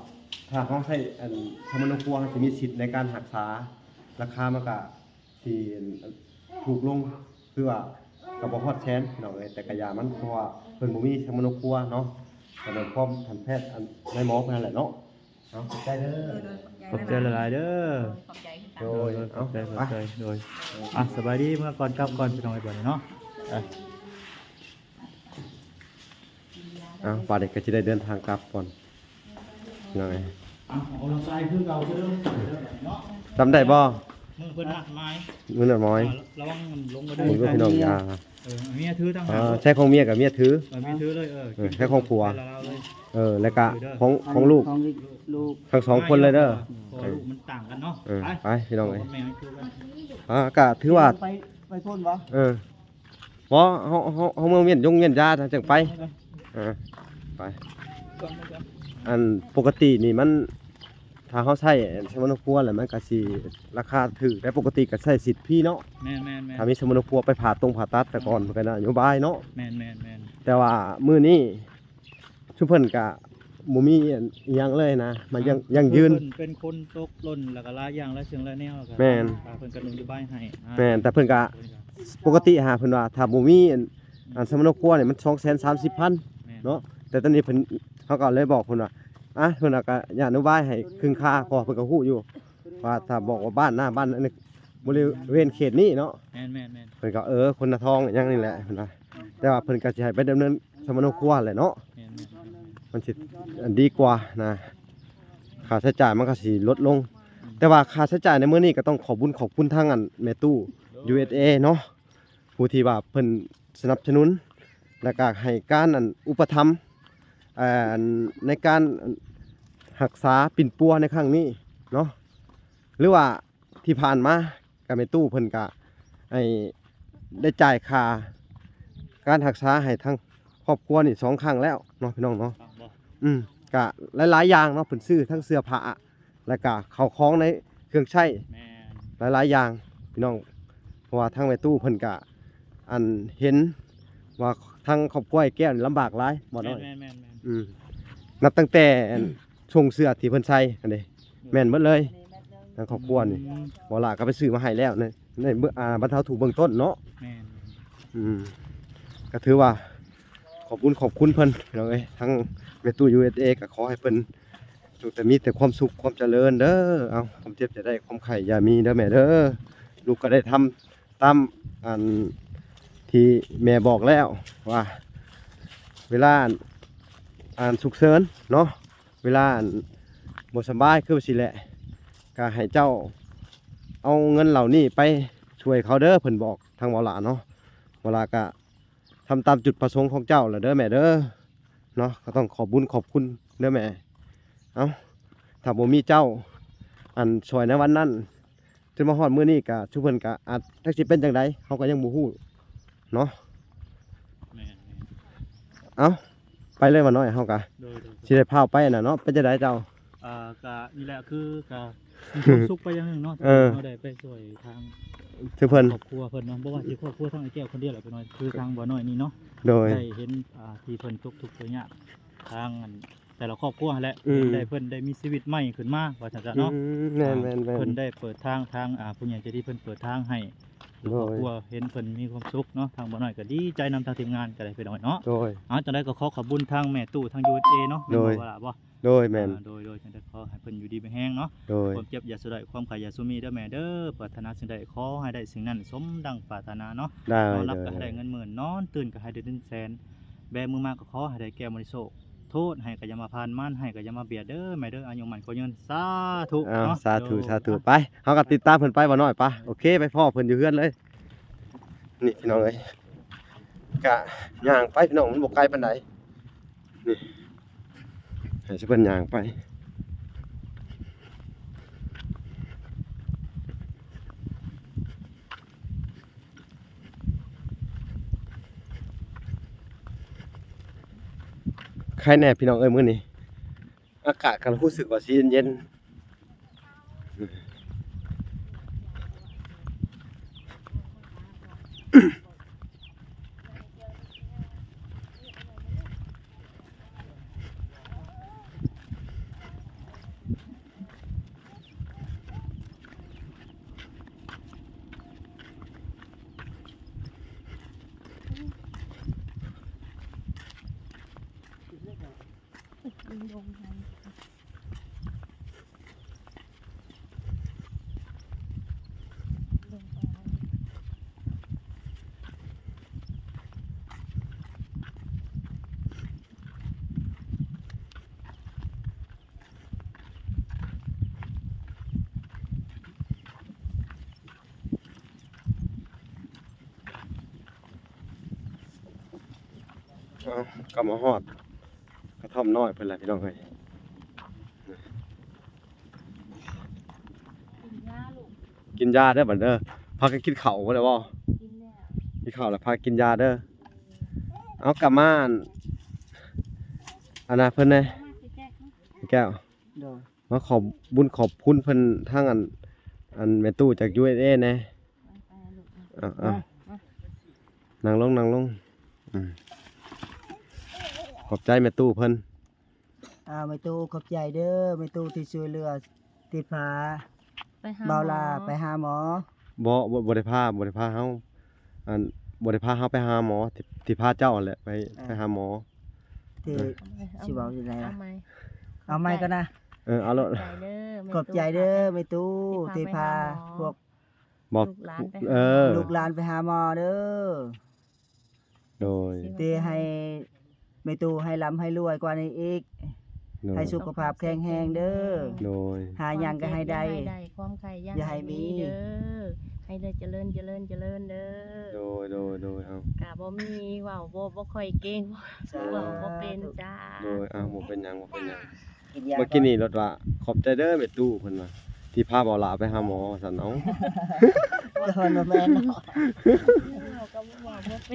ຖ້າເຮົາໃຊ້ ອັນ ສຳມະໂນຄົວ ເຮົາຈະມີສິດໃນການຮັກສາ ລາຄາມັນກະຊິ ອັນ ຖືກລົງ ຄືວ່າກໍບໍ່ຮອດແສນ ພີ່ນ້ອງເອີຍ ແຕ່ກະຢ່າມັນ ເພາະວ່າເພິ່ນບໍ່ມີສຳມະໂນຄົວເນາະ. ກໍແມ່ນຄວາມທ່ານແພດ ອັນ ນາຍໝໍເພິ່ນນັ້ນແຫຼະເນາະ. ເອົາ ຂອບໃຈເດີ ເອີ ໂດຍ ຂອບໃຈ ຂອບໃຈຫຼາຍໆເດີ ໂດຍ ຂອບໃຈ ເອົາ ຂອບໃຈ ໂດຍ ອ່ະ ສະບາຍດີ ເມືອກ່ອນ ກັບກ່ອນ ພີ່ນ້ອງເອີຍ ບັດນີ້ເນາະ ໄປ ເອົາ ບັດນີ້ກໍຊິໄດ້ເດີນທາງກັບກ່ອນ ພີ່ນ້ອງເອີຍ ເອົາ ອອກກຳລັງກາຍຄືເກົ່າຄືເດີມ ເດີມເນາະ ຈຳໄດ້ບໍ່? ມື້ເພິ່ນນັດໝາຍ ມື້ນັດໝາຍ ລະວັງມັນລົງມາເດີ ໂອ້ຍ ພີ່ນ້ອງ ຢ່າ ເອີ ເມຍຖືຕ່າງຫາກ ໃຊ້ຂອງເມຍກັບເມຍຖື ເອີ ເມຍຖືເລີຍ ເອີ ໃຊ້ຂອງຜົວ ເອີ ແລ້ວກະຂອງ ຂອງລູກ ຂອງລູກ ທັງສອງຄົນເລີຍເດີ ເພາະວ່າລູກມັນຕ່າງກັນເນາະ ເອີ ໄປ ໄປ ພີ່ນ້ອງເອີຍ ພໍ່ກັບແມ່ມັນຄືກັນ ອ່າ ກະຖືວ່າ ໄປ ໄປພຸ້ນບໍ່? ເອີ ບໍ່ ເຮົາ ເຮົາ ເຮົາເມືອວຽນຢົງວຽນຢາຈັ່ງໄປ ເອີ ໄປ ອັນປົກກະຕິນີ້ມັນ ຖ້າເຮົາໃຊ້ສຳມະໂນຄົວແລ້ວ ມັນກໍຊິລາຄາຖືກ ແຕ່ປົກກະຕິກໍໃຊ້ສິດຟຣີເນາະ ແມ່ນໆໆ ຖ້າມີສຳມະໂນຄົວໄປຜ່າຕົງຜ່າຕັດແຕ່ກ່ອນ ເພິ່ນກໍນະໂຍບາຍເນາະ ແມ່ນໆໆ ແຕ່ວ່າມື້ນີ້ຊຸມເພິ່ນກໍບໍ່ມີອີ່ຫຍັງເລີຍນະ ມັນຍັງ ຍັງຢືນ ເພິ່ນເປັນຄົນຕົກຫຼົ່ນ ແລ້ວກໍຫຼາຍຢ່າງຫຼາຍສິ່ງຫຼາຍແນວ ແມ່ນ ເພິ່ນກໍນະໂຍບາຍໃຫ້ນະ ແມ່ນ ແຕ່ເພິ່ນກໍ ປົກກະຕິຫາເພິ່ນວ່າ ຖ້າບໍ່ມີອັນ ອັນສຳມະໂນຄົວນີ້ມັນສອງແສນສາມສິບພັນ ແມ່ນ ເນາະ ແຕ່ຕອນນີ້ເພິ່ນ ເຮົາກໍເລີຍບອກເພິ່ນວ່າ ອ່ະ ເພິ່ນກໍຢາກອະນຸບາຍໃຫ້ຄຶ່ງຄ່າ ເພາະວ່າເພິ່ນກໍຮູ້ຢູ່ວ່າ ຖ້າບອກວ່າບ້ານນະ ບ້ານໃນບໍລິເວນເຂດນີ້ເນາະ ແມ່ນໆໆ ເພິ່ນກໍ ເອີ ຄົນນາທອງຫຍັງນີ້ແຫຼະ ເພິ່ນວ່າ ແຕ່ວ່າເພິ່ນກໍຊິໃຫ້ໄປດຳເນີນສຳມະໂນຄົວແຫຼະເນາະ ແມ່ນໆໆ ມັນຊິ ອັນ ດີກວ່ານະ ຄ່າໃຊ້ຈ່າຍມັນກໍຊິລົດລົງ ອືມ ແຕ່ວ່າຄ່າໃຊ້ຈ່າຍໃນມື້ນີ້ກໍຕ້ອງຂອບບຸນຂອບຄຸນທາງ ອັນ ແມ່ຕູ້ ຢູເອສເອ ເນາະ ຜູ້ທີ່ວ່າເພິ່ນສະໜັບສະໜູນ ແລ້ວກໍໃຫ້ການ ອັນ ອຸປະຖຳ ອັນ ໃນການ ອັນ ຮັກສາປິ່ນປົວໃນຄັ້ງນີ້ເນາະ ຫຼືວ່າທີ່ຜ່ານມາກໍແມ່ຕູ້ເພິ່ນກໍໃຫ້ ໄດ້ຈ່າຍຄ່າການຮັກສາໃຫ້ທາງຄອບຄົວນີ້ສອງຄັ້ງແລ້ວເນາະ ພີ່ນ້ອງເນາະ ອືມ ກໍຫຼາຍໆຢ່າງເນາະ ເພິ່ນຊື້ທັງເສື້ອຜ້າ ແລ້ວກະເຂົ້າຂອງໃນເຄື່ອງໃຊ້ ແມ່ນ ຫຼາຍໆຢ່າງພີ່ນ້ອງ ເພາະວ່າທາງແມ່ຕູ້ເພິ່ນກະ ອັນ ເຫັນວ່າທາງຄອບຄົວອ້າຍແກ້ວນີ້ລຳບາກຫຼາຍ ບໍ່ນ້ອຍ ແມ່ນໆໆໆ ອືມ ນັບຕັ້ງແຕ່ ອັນ ຊົງເສື້ອທີ່ເພິ່ນໃສ່ຫັ້ນເດ້ ແມ່ນເບິດເລີຍ ທາງຄອບຄົວນີ້ ອືມ ບໍ່ຫຼ້າກໍໄປຊື້ມາໃຫ້ແລ້ວ ໃນ ໃນ ອ່າ ບັນເທົາທຸກເບື້ອງຕົ້ນເນາະ ແມ່ນ ອືມ ກໍຖືວ່າ ຂອບຄຸນຂອບຄຸນເພິ່ນພີ່ນ້ອງເອີຍ ທັງແມ່ຕູ້ ຢູເອສເອ ກໍຂໍໃຫ້ເພິ່ນຈົ່ງແຕ່ມີແຕ່ຄວາມສຸກຄວາມຈະເລີນເດີ ເອົາ ຄວາມເຈັບຢ່າໄດ້ ຄວາມໄຂ້ຢ່າມີເດີແມ່ເດີ ລູກກໍໄດ້ທຳຕາມ ອັນ ທີ່ແມ່ບອກແລ້ວວ່າ ເວລາ ອັນ ອັນ ສຸກເສີນເນາະ ເວລາ ອັນ ບໍ່ສະບາຍຄືວ່າຊີ້ແຫຼະ ກໍໃຫ້ເຈົ້າເອົາເງິນເຫຼົ່ານີ້ໄປຊ່ວຍເຂົາເດີ ເພິ່ນບອກທາງເວົ້າຫຼ້າເນາະ ເວົ້າຫຼ້າກໍ ທຳຕາມຈຸດປະສົງຂອງເຈົ້າແຫຼະເດີແມ່ເດີ ເນາະ ກໍຕ້ອງຂອບບຸນຂອບຄຸນເດີແມ່ ເອົ້າ ຖ້າບໍ່ມີເຈົ້າ ອັນ ຊ່ວຍໃນວັນນັ້ນ ຈົນມາຮອດມື້ນີ້ກະ ຊຸມເພິ່ນກະອາດຈັກຊິເປັນຈັ່ງໃດ ເຮົາກໍຍັງບໍ່ຮູ້ເນາະ ແມ່ນໆ ເອົ້າ ໄປເລີຍວ່ານ້ອຍ ເຮົາກະ ໂດຍໆ ຊິໄດ້ພາໄປຫັ້ນນະເນາະ ເປັນຈັ່ງໃດເຈົ້າ? ອ່າ ກະນີ້ແຫຼະ ຄືກະມີຄວາມສຸກໄປຢ່າງໜຶ່ງເນາະ ເອີ ທີ່ເຮົາໄດ້ໄປຊ່ວຍທາງ ຄືເພິ່ນ ຄອບຄົວເພິ່ນເນາະ ບໍ່ວ່າຊິຄອບຄົວທາງອ້າຍແກ້ວຄົນດຽວແຫຼະ ເພິ່ນວ່າຄືທາງບ່າວນ້ອຍນີ້ເນາະ ໂດຍ ໄດ້ເຫັນ ອ່າ ທີ່ເພິ່ນຕົກທຸກໂດຍຍາກ ທາງ ອັນ ແຕ່ລະຄອບຄົວຫັ້ນແຫຼະ ແມ່ນ ເພິ່ນໄດ້ເພິ່ນໄດ້ມີຊີວິດໃໝ່ຂຶ້ນມາວ່າຊັ້ນຊະເນາະ ອືມ ແມ່ນໆໆ ເພິ່ນໄດ້ເປີດທາງ ທາງ ອ່າ ຜູ້ໃຫຍ່ໃຈດີເພິ່ນເປີດທາງໃຫ້ ໂດຍ ຄອບຄົວເຫັນເພິ່ນມີຄວາມສຸກເນາະ ທາງບ່າວນ້ອຍກໍດີໃຈນຳທາງທີມງານກໍໄດ້ພີ່ນ້ອງເນາະ ໂດຍ ເອົາ ຈັ່ງໃດກໍຂໍຂອບຄຸນທາງແມ່ຕູ້ທາງ ຢູເອສເອ ເນາະ ໂດຍ ແມ່ນບໍ່ລະບໍ່? ໂດຍ ແມ່ນ ໂດຍໆ ຈັ່ງໃດຂໍໃຫ້ເພິ່ນຢູ່ດີມີແຮງເນາະ ໂດຍ ຄວາມເຈັບຢ່າສູ່ໄດ້ ຄວາມໄຂ້ຢ່າສູ່ມີເດີແມ່ເດີ ປາດຖະໜາສິ່ງໃດຂໍໃຫ້ໄດ້ສິ່ງນັ້ນສົມດັ່ງປາດຖະໜາເນາະ ນອນຫຼັບກໍໃຫ້ໄດ້ເງິນໝື່ນ ນອນຕື່ນກໍໃຫ້ໄດ້ເງິນແສນ ແບມືມາກໍຂໍໃຫ້ໄດ້ແກ້ວມະນີໂຊກ ໂທດໃຫ້ກໍຢ່າມາຜ່ານ ມານໃຫ້ກໍຢ່າມາບຽດເດີແມ່ເດີ ອາຍຸໝັ້ນຂວັນຍືນ ສາທຸ ເອົ້າ ເນາະ ສາທຸ ໂດຍ ສາທຸ ໄປ ເຮົາກໍຕິດຕາມເພິ່ນໄປ ບ່າວນ້ອຍ ໄປ ໂອເຄ ໄປພໍ້ເພິ່ນຢູ່ເຮືອນເລີຍ ນີ້ພີ່ນ້ອງເອີຍ ກະຍ່າງໄປພີ່ນ້ອງ ມັນບໍ່ໄກປານໃດ ນີ້ ໃຫ້ເພິ່ນຍ່າງໄປ ໄຄແນ່ພີ່ນ້ອງເອີຍ ມື້ນີ້ ອາກາດກໍຮູ້ສຶກວ່າຊິເຢັນໆ. ລົງໄປ ເອົາ ກໍມາຮອດກະທ່ອມນ້ອຍເພິ່ນແລ້ວພີ່ນ້ອງເອີຍ. ກິນຢາເດີບັດເດີ. ພາກັນກິນເຂົ້າບໍ່ໄດ້ບໍ່? ກິນແລ້ວ ກິນເຂົ້າແລ້ວພາກິນຢາເດີ. ເອົາ ກັບມາ ອັນ ອັນນະເພິ່ນແດ່ ແກ້ວ. ໂດຍ ມາຂອບບຸນຂອບຄຸນເພິ່ນທາງອັນ ອັນແມ່ຕູ້ຈາກ ຢູເອສເອ ແດ່. ເອົາໆ ນັ່ງລົງ ນັ່ງລົງ. ອືມ ຂອບໃຈແມ່ຕູ້ເພິ່ນ. ອ້າວ ແມ່ຕູ້ຂອບໃຈເດີ ແມ່ຕູ້ທີ່ຊ່ວຍເຫຼືອ ທີ່ພາ ໄປຫາໝໍ ບ່າວຫຼ້າໄປຫາໝໍ. ບໍ່ ບໍ່ ບໍ່ໄດ້ພາ ບໍ່ໄດ້ພາເຮົາ ອັນ ບໍ່ໄດ້ພາເຮົາໄປຫາໝໍ ທີ່ ທີ່ພາເຈົ້າຫັ້ນແຫຼະໄປ ເອີ ໄປຫາໝໍ. ທີ່ ເອີ ຊິເວົ້າຈັ່ງໃດລະ ເອົາໃໝ່ ເອົາໃໝ່ກ່ອນນະ. ເອີ ເອົາໂລດ. ຂອບໃຈເດີແມ່ຕູ້ ຂອບໃຈເດີແມ່ຕູ້ ທີ່ພາ ທີ່ພາໄປຫາໝໍ ພວກ ບອກ ລູກຫຼານໄປຫາ ເອີ ໝໍ ລູກຫຼານໄປຫາໝໍເດີ. ໂດຍ ທີ່ໃຫ້ແມ່ຕູ້ໃຫ້ລ່ຳໃຫ້ລວຍກວ່ານີ້ອີກ. ໂດຍ ໃຫ້ສຸຂະພາບແຂງແຮງເດີ. ໂດຍ ຫາຫຍັງກໍໃຫ້ໄດ້ ຄວາມໄຄຢ່າໃຫ້ມີເດີ. ໃຫ້ເລີດຈະເລີນ ຈະເລີນ ຈະເລີນເດີ. ໂດຍ ໂດຍ ໂດຍ ເອົາ ກະບໍ່ມີ ເວົ້າບໍ່ ບໍ່ຄ່ອຍເກັ່ງ ສາທຸ ເວົ້າບໍ່ເປັນຈ້າ. ໂດຍ ເອົາ ບໍ່ເປັນຫຍັງ ບໍ່ເປັນຫຍັງ. ກິນຢາ ເມື່ອກີ້ນີ້ລົດວ່າ ຂອບໃຈເດີແມ່ຕູ້ ເພິ່ນວ່າ ທີ່ພາບ່າວຫຼ້າໄປຫາໝໍ ວ່າຊັ້ນ. ເອົາ ມັນບໍ່ແມ່ນເນາະ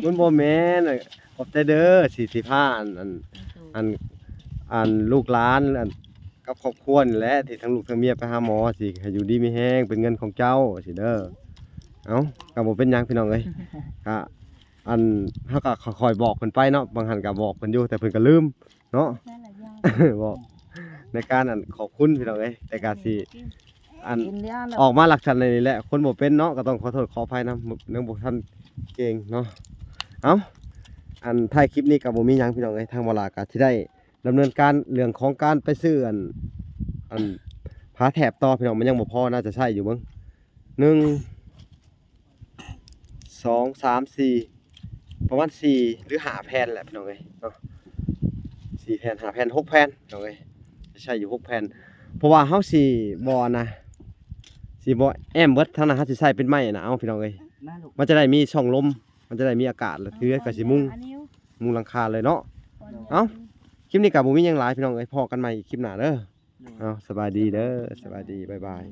ມັນບໍ່ແມ່ນ. ຂອບໃຈເດີ ທີ່ ທີ່ພາ ອັນ ອັນ ອັນ ອັນລູກຫຼານ ອັນ ກັບຄອບຄົວນີ້ແຫຼະ ທີ່ທັງລູກທັງເມຍໄປຫາໝໍ ຊິໃຫ້ຢູ່ດີມີແຮງ ເປັນເງິນຂອງເຈົ້າຊີ້ເດີ. ເອົ້າ ກໍບໍ່ເປັນຫຍັງພີ່ນ້ອງເອີຍ. ກະ ອັນ ເຮົາກໍຄ່ອຍໆບອກເພິ່ນໄປເນາະ ບາງທ່ານກໍບອກເພິ່ນຢູ່ ແຕ່ເພິ່ນກໍລືມ ເນາະ ບອກໃນການ ອັນ ຂອບຄຸນພີ່ນ້ອງເອີຍ. ແຕ່ກະຊິ ອັນ ອອກມາລັກສະນະນີ້ແຫຼະ ຄົນບໍ່ເປັນເນາະ ກໍຕ້ອງຂໍໂທດຂໍອະໄພນຳ ຍັງບໍ່ທັນເກັ່ງເນາະ. ເອົ້າ ອັນ ທ້າຍຄລິບນີ້ກໍບໍ່ມີຫຍັງພີ່ນ້ອງເອີຍ ທາງບ່າວຫຼ້າກໍຊິໄດ້ດຳເນີນການເລື່ອງຂອງການໄປຊື້ ອັນ ອັນ ຜ້າແຖບຕໍ່ພີ່ນ້ອງ ມັນຍັງບໍ່ພໍ ໜ້າຈະໃຊ້ຢູ່ເບິ່ງ ໜຶ່ງ ສອງ ສາມ ສີ່ ປະມານສີ່ ຫຼື ຫ້າແຜ່ນແຫຼະພີ່ນ້ອງເອີຍເນາະ. ສີ່ແຜ່ນ ຫ້າແຜ່ນ ຫົກແຜ່ນພີ່ນ້ອງເອີຍ ໃຊ້ຢູ່ຫົກແຜ່ນ. ເພາະວ່າເຮົາຊິບໍ່ ອັນນະ ຊິບໍ່ແອ້ມເບິດ ທາງນັ້ນເຮົາຊິໃຊ້ເປັນໄມ້ນະ ເອົາ ພີ່ນ້ອງເອີຍ ມາລູກ ມັນຈະໄດ້ມີຊ່ອງລົມ ມັນຈະໄດ້ມີອາກາດ ແລ້ວເທື່ອກໍຊິມຸງ ມຸງຫຼັງຄາເລີຍເນາະ. ເອົ້າ ຄລິບນີ້ກໍບໍ່ມີຫຍັງຫຼາຍພີ່ນ້ອງເອີຍ ພໍ້ກັນໃໝ່ຄລິບໜ້າເດີ. ເອົ້າ ສະບາຍດີເດີ ສະບາຍດີ ບາຍບາຍ.